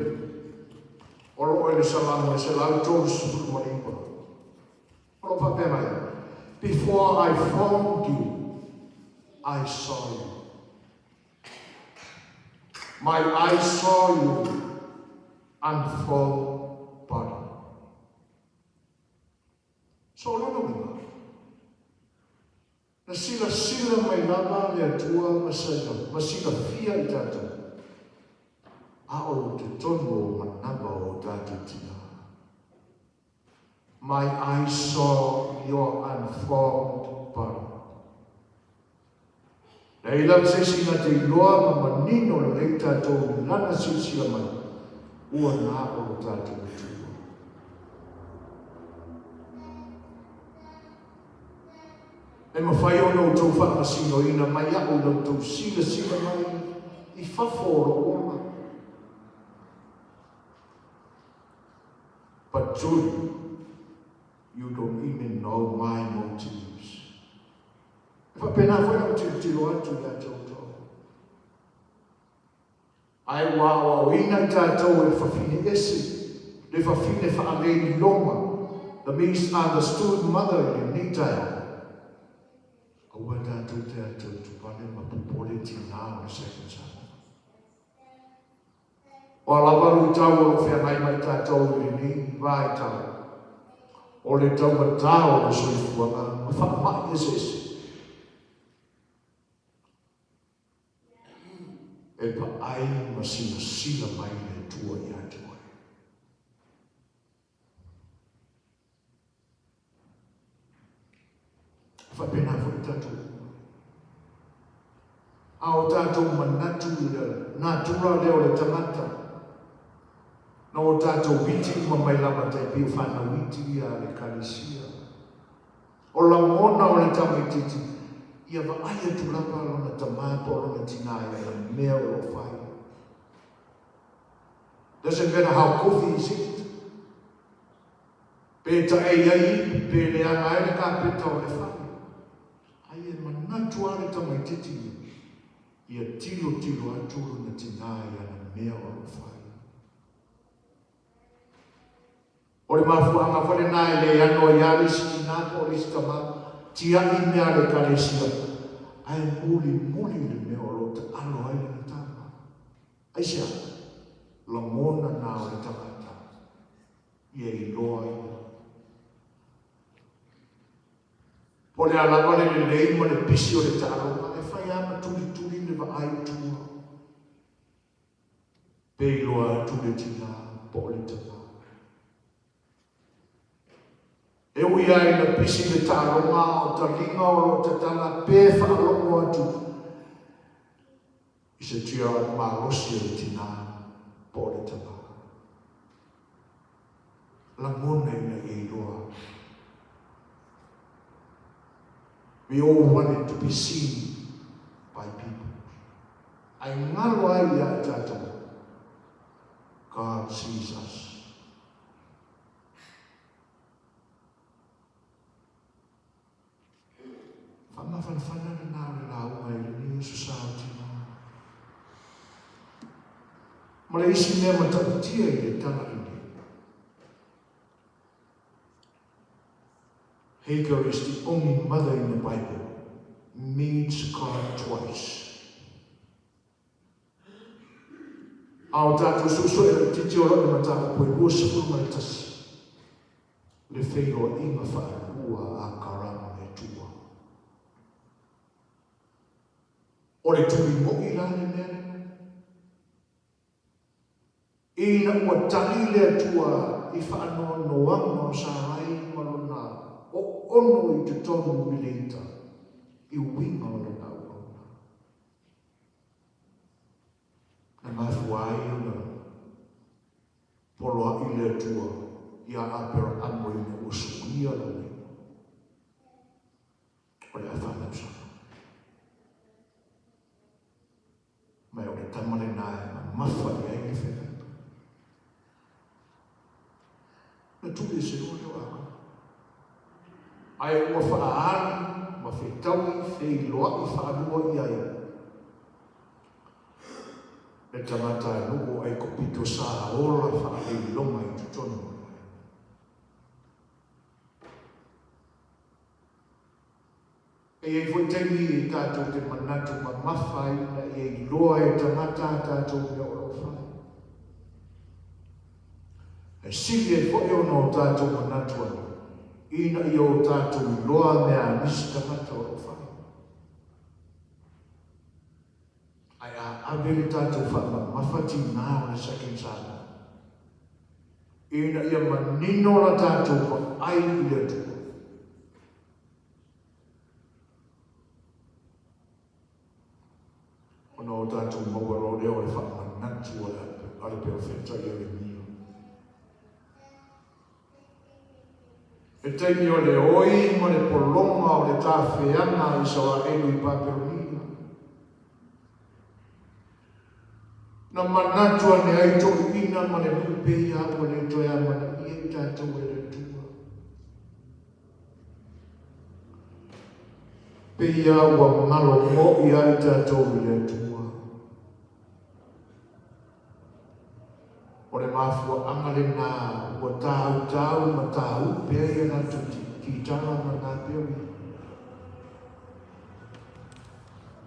o lo o i le Salamo e 139, o lo o faapea mai, Before I formed you, I saw you. My eyes saw you unformed body. So o lona uiga, na silasila mai lava le Atua ma ma silafia i tatou, a o te tonu o manava o tatou tina. My eyes saw your unformed body. Leai lava se isi na te iloa ma manino lelei tatou i lana silasila mai, ua na o lo tatou Atua. E mafai ona outou faamasinoina mai a'u i la outou silasila mai i fafo o lou ola. But truly, you don't even know my motives. E faapena foi lau tilotilo atu ia te outou. Ae ua aoaoina i tatou e le fafine ese, le fafine faaleiloga, the misunderstood mother i lenei taeao. Aua tatou te atuatuvale ma popole tinā o le Second Samoa. O a lava luitau o lo o feagai ma i tatou i lenei vaitau, o le taumatā o le soifuaga ma faamai eseese, e vaai ma silasila mai le Atua ia te oe. E faapena foi tatou uma. A o tatou manatu i le natura lea o le tagata, na o tatou iti uma mai lava tai pei o fanau iti ia a le Ekalesia. O lagona o le tamaitiiti, ia vaai atu lava lona tamā po o lona tinā i ana mea o lo o fai. Doesn't matter how goofy is it. Pe taei ai ipu, pe leaga ai le kapeta o le fale. Ai e manatu lava le tamaitiiti ia, ia tilotilo atu lona tinā i ana mea o lo o fai. O le mafuaaga foi lenā e le ano ai lava le isi tinā po o le isi tamā, tiai mea a le Ekalesia, ae mulimuli le mea o lo o taalo ai lana tama. Aisea? Lagona na o le tagata, ia iloa ia. Po o le a lava le lelei ma le pisi o le taaloga, e fai lava ma tulituli le vaai i tua. Pe iloa atu le tinā po o le tamā. E ui lava ina pisi le taaloga a o taliga o lo o tatala pe faalogo atu i se tiaoalu malosi a le tinā po o le tamā. Lagona ina ia iloa. We all want it to be seen by people. Ae galo ai ia i tatou. God sees us. Faamafanafana lena o le lauga i lenei aso sa o Tina. Ma le isi mea matautia i le tala lenei. Hagar is the only mother in the Bible meets God twice. A o tatou suesue laitiiti o lo o le mataupu e 21 le feiloaiga faalua a Akarama le Atua. O le tulimoʻi la le mea lena. Ina ua tali le Atua i faanoanoaga o Sarai ma lona oono i totonu i le ita, i uiga o lana auauna. Na mafua ai ona poloaʻi le Atua iā Aperahamo ina ua suia lona igoa. O le a fanau Sara. Ma o le tama lenā e mamafa i ai le feagaiga. Na tuli e se loa lea o Akana. Ae ua faaali ma fetaui feiloai faalua i ai le tagata nuu o Aikupito sa ola faaleiloga i totonu o le aiga. E i ai foi taimi e tatou te manatu mamafa ai ina ia iloa e tagata a tatou mea o lo o fai. E sili ai foi ona o tatou manatu ane ina ia o tatou iloa mea a nisi tagata o lo o fai. Ae a ave le tatou faamamafa tinā o le Second Samoa ina ia manino la tatou vaai i le Atua. Ona o tatou maua loa lea o le faamanatu a le perofeta Ieremia. E taimi o le oi ma le pologa o le tafeaga a Isaraelu i Papelonia. Na manatu ane ai toeaiina ma le nuu pei a ua le toe amanaia i tatou e le Atua. Pei a ua galo ia i tatou i le Atua. O le mafuaaga lenā ua tāutau ma tāupe ai a latou kitara ma nā peoi.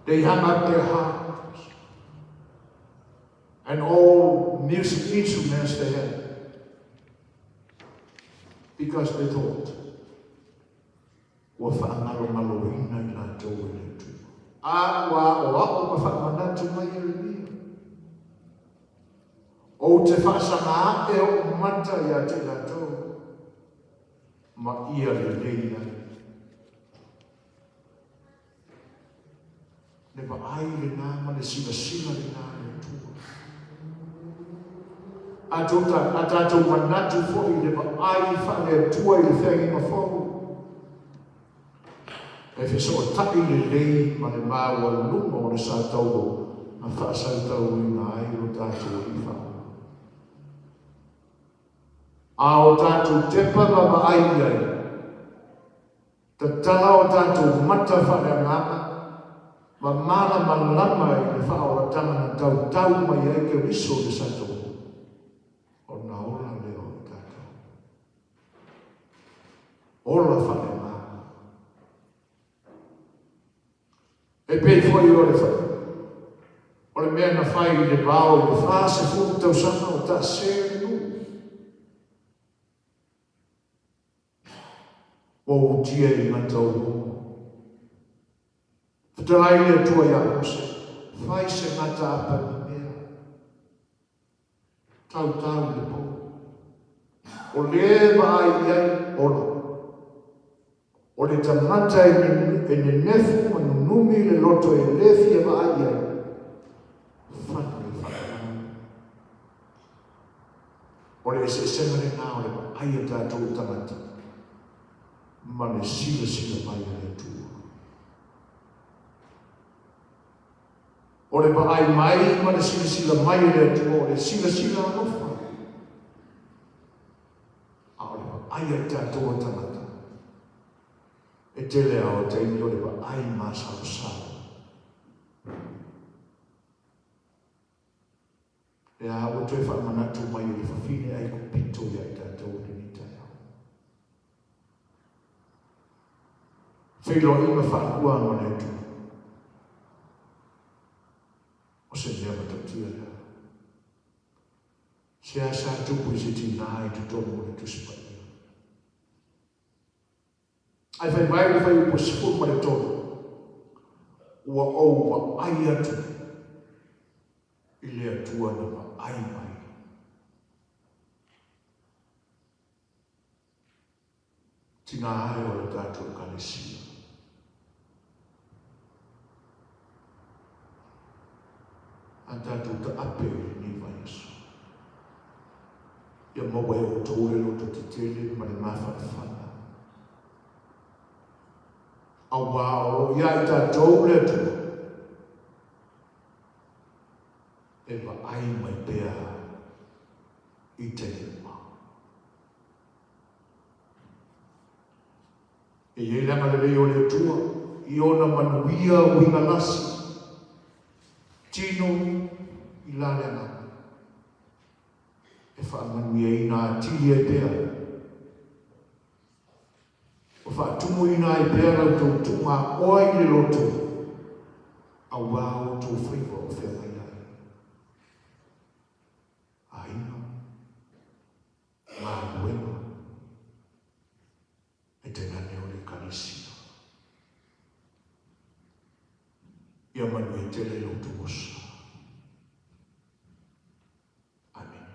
They hung up their harps and all music instruments they had because they thought ua faagalogaloina i latou e le Atua. A ua aʻoaʻo ma faamanatu mai Ieremia, Ou te faasaga aʻe oʻu mata iā te i latou, ma ia lelei ai. Le vaai lenā ma le silasila lenā a le Atua. A a tatou manatu foi i le vaai faale-Atua i le feagaiga fou, e fesootai lelei ma le maualuga o le sa taua na faasautauina ai lo tatou Alii Faaola. A o tatou tepa ma vaai i ai, Tatala o tatou mata faaleagaga ma malamalama i le faaolataga na tautau mai ai Keriso i le sa taua, ona ola lea o tatou. Ola faaleagaga. E pei foi o le o le mea na fai i le vao i le 40 tausaga o taasē le nuu. Ua utia i gata o uomo. Fetalai le Atua iā Mose, fai se gata apa mimea. Tautau i le pou. O lē vaai i ai, ola. O le tagata e nenefu ma nunumi le loto e lē fia vaai i ai, fana le faalavelave. O le eseesega lenā o le vaai a tatou tagata ma le silasila mai a le Atua. O le vaai mai ma le silasila mai a le Atua, o le silasila alofa. A o le vaai a i tatou o tagata, e tele lava o taimi o le vaai masalosalo. Lea ua toe faamanatu mai e le fafine Aikupito ia i tatou i lenei taeao. Feiloaiga faalua ma le Atua. O se mea matautia lea. Se a sa tupu i se tinā i totonu o le Tusi Paia. Ae fai mai le fuaiupu 13, Ua ou vaai atu i le Atua na vaai mai. Tinā ae o le tatou Ekalesia. A tatou taape i lenei vaiaso. Ia maua e outou le loto tetele ma le mafanafana. Auā o lo o iā i tatou le Atua e vaai mai pea i taimi uma. E i ai le agalelei o le Atua i ona manuia uiga lasi, tino i la le agaga, e faamanuiaina atili ai pea, ma faatumuina ai pea la outou tuugaoa i le loto, auā outou faiva o feagai ai. Aiga, galuega, e tainane o le Ekalesia. Ia manuia tele lo outou osa. Amene.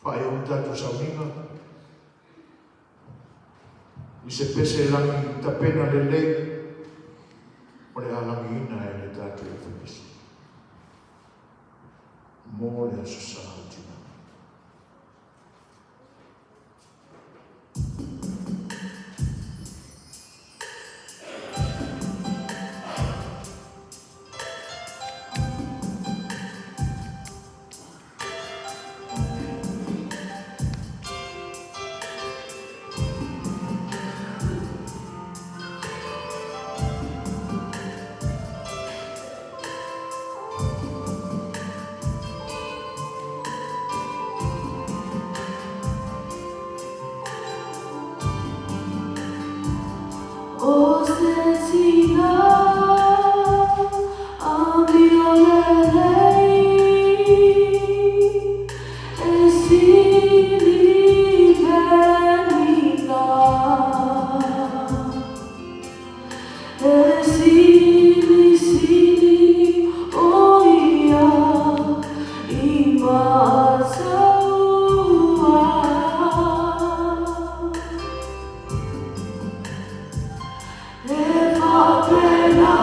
Faaiu le tatou sauniga i se pese lagi tapena lelei o le a lagiina e le tatou Ofisa mo le Aso Sa o Tina. O se tina amio lelei e sili venina e sili sili o ia i mataua. E faapena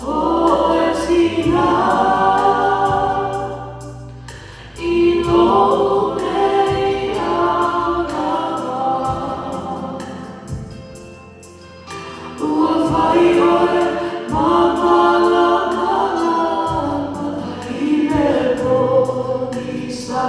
oe tina i lou nei agaga. Ua fai oe ma malamalama i le pogisa.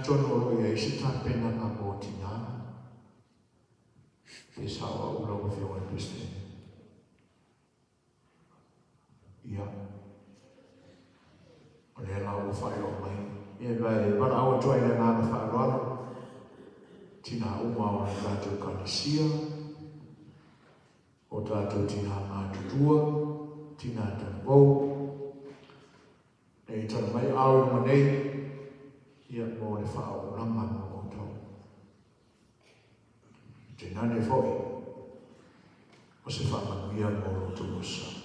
Atonu o lo o i ai se tapenaga mo tinā, pe sao au lau Afioga i le Peresetene. Ia, o lea la ua faailoa mai. Ia, e valaau atu ai i le agaga faaaloalo, tinā uma o le tatou Ekalesia, o tatou tinā matutua, tinā talavou, Nei tala mai ao i luma nei, ia mo le whaaolanga mo koutou. Te nane foi, o se whaamanuia mo lo outou osa.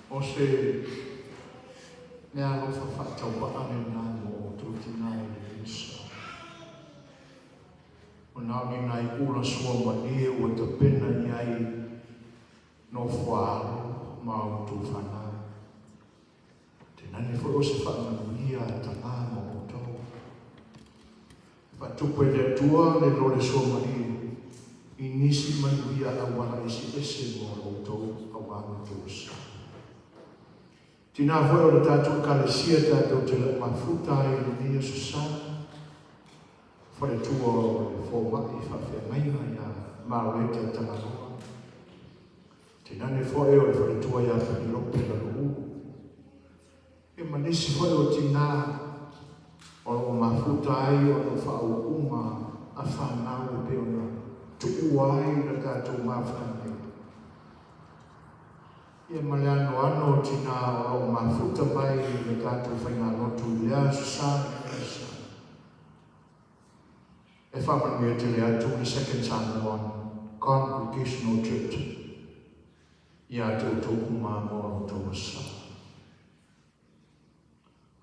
O se meaalofa faatauvaa lena mo outou tinā i le Isa. O na o ni nai ula sua malie ua tapena i ai nofoa alo ma outou fanau. Te nani foi o se faamanuia a Tama mo outou. Faatupu e le Atua le lole sua malie i nisi manuia auala eseese mo outou auā lo outou sa. Tinā foi o le tatou Ekalesia tatou te lau mafuta ai i lenei aso sa, faletua o le fomai faafeagaiga iā Mareta Tagaloa. Tainane foi o le faletua iā Penelope Laluu. E ma nisi foi o tinā O lo o mafuta ai ona o faauuga a fanau e pei ona tuua ai le tatou mafutaga nei. Ia ma le anoano o tinā o lo o mafuta mai i le tatou faigalotu i lea Aso Sa i lea Aso Sa. E faamanuia tele atu le Second Samoan Congregational Church ia te outou uma mo lo outou aso Sa.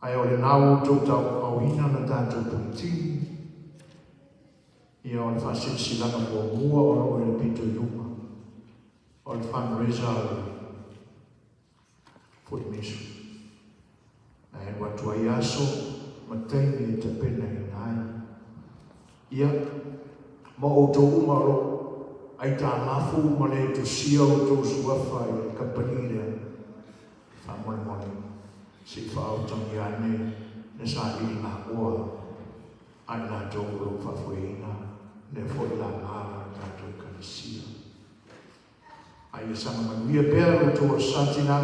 Ae o lena ua outou tauaauina le tatou puletini, ia o le faasilasilaga muamua o lo o i le pito i luma, o le fundraiser a le Foot Ministry. Na e alu atu ai aso ma taimi e tapenaina ai. Ia, ma outou uma o lo o aitalafu ma le tusia outou suafa i le kamupani lea, faamolemole, se i faautagia ane le sailiga oa a i latou o lo o faafoeina lea foi lala o le tatou Ekalesia. A ia saga manuia pea lo outou aso Satina,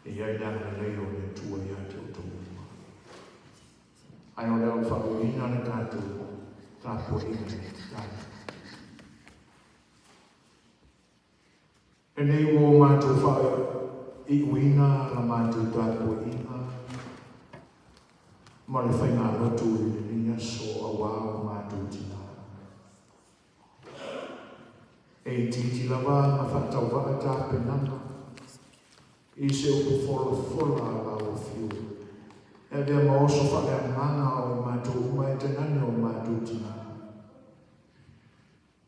e i ai le agalelei o le Atua ia te outou uma. Ae o le a ou faauuina le tatou tapuaiga i le tatalo. Lenei ua o matou faaiuina la matou tapuaiga ma le faigalotu i lenei aso auā o matou tinā. E itiiti lava ma faatauvaa tapenaga i se upu folafola a lau Afioga, e avea ma oso faaleagaga o i matou uma e tainane o matou tinā.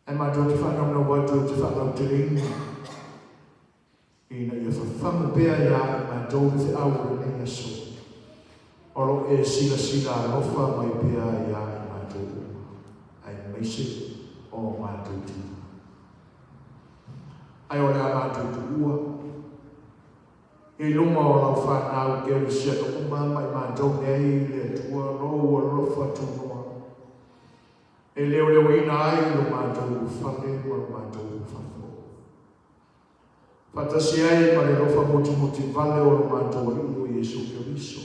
Ae matou te faanaunau atu e te faalauteleina ina ia fafagu pea iā i matou le feau o lenei aso, o lo o e silasila alofa mai pea iā i matou uma, aemaise o matou tina. Ae o le a matou tuua i luma o lau fanau kerisiano uma ma i matou nei le Atua lou alofa tunoa, e leoleoina ai lo matou fale ma lo matou fafo. Faatasi ai ma le alofa motimoti vale o lo matou Alii o Iesu Keriso,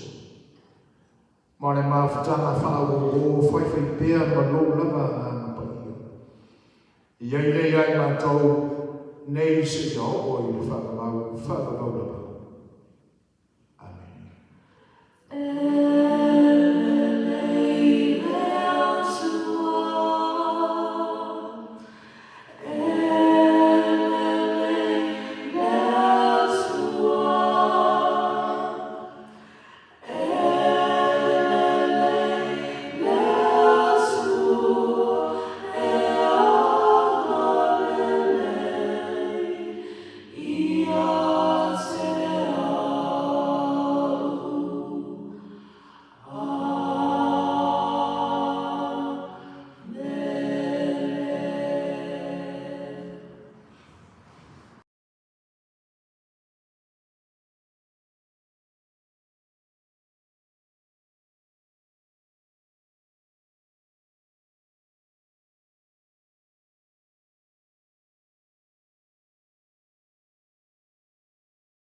ma le mafutaga faaauauo faifai pea ma lou lava Agaga Paia, i ai lea ia i matou nei seia oo i le faavavau faavavau lava. Amene.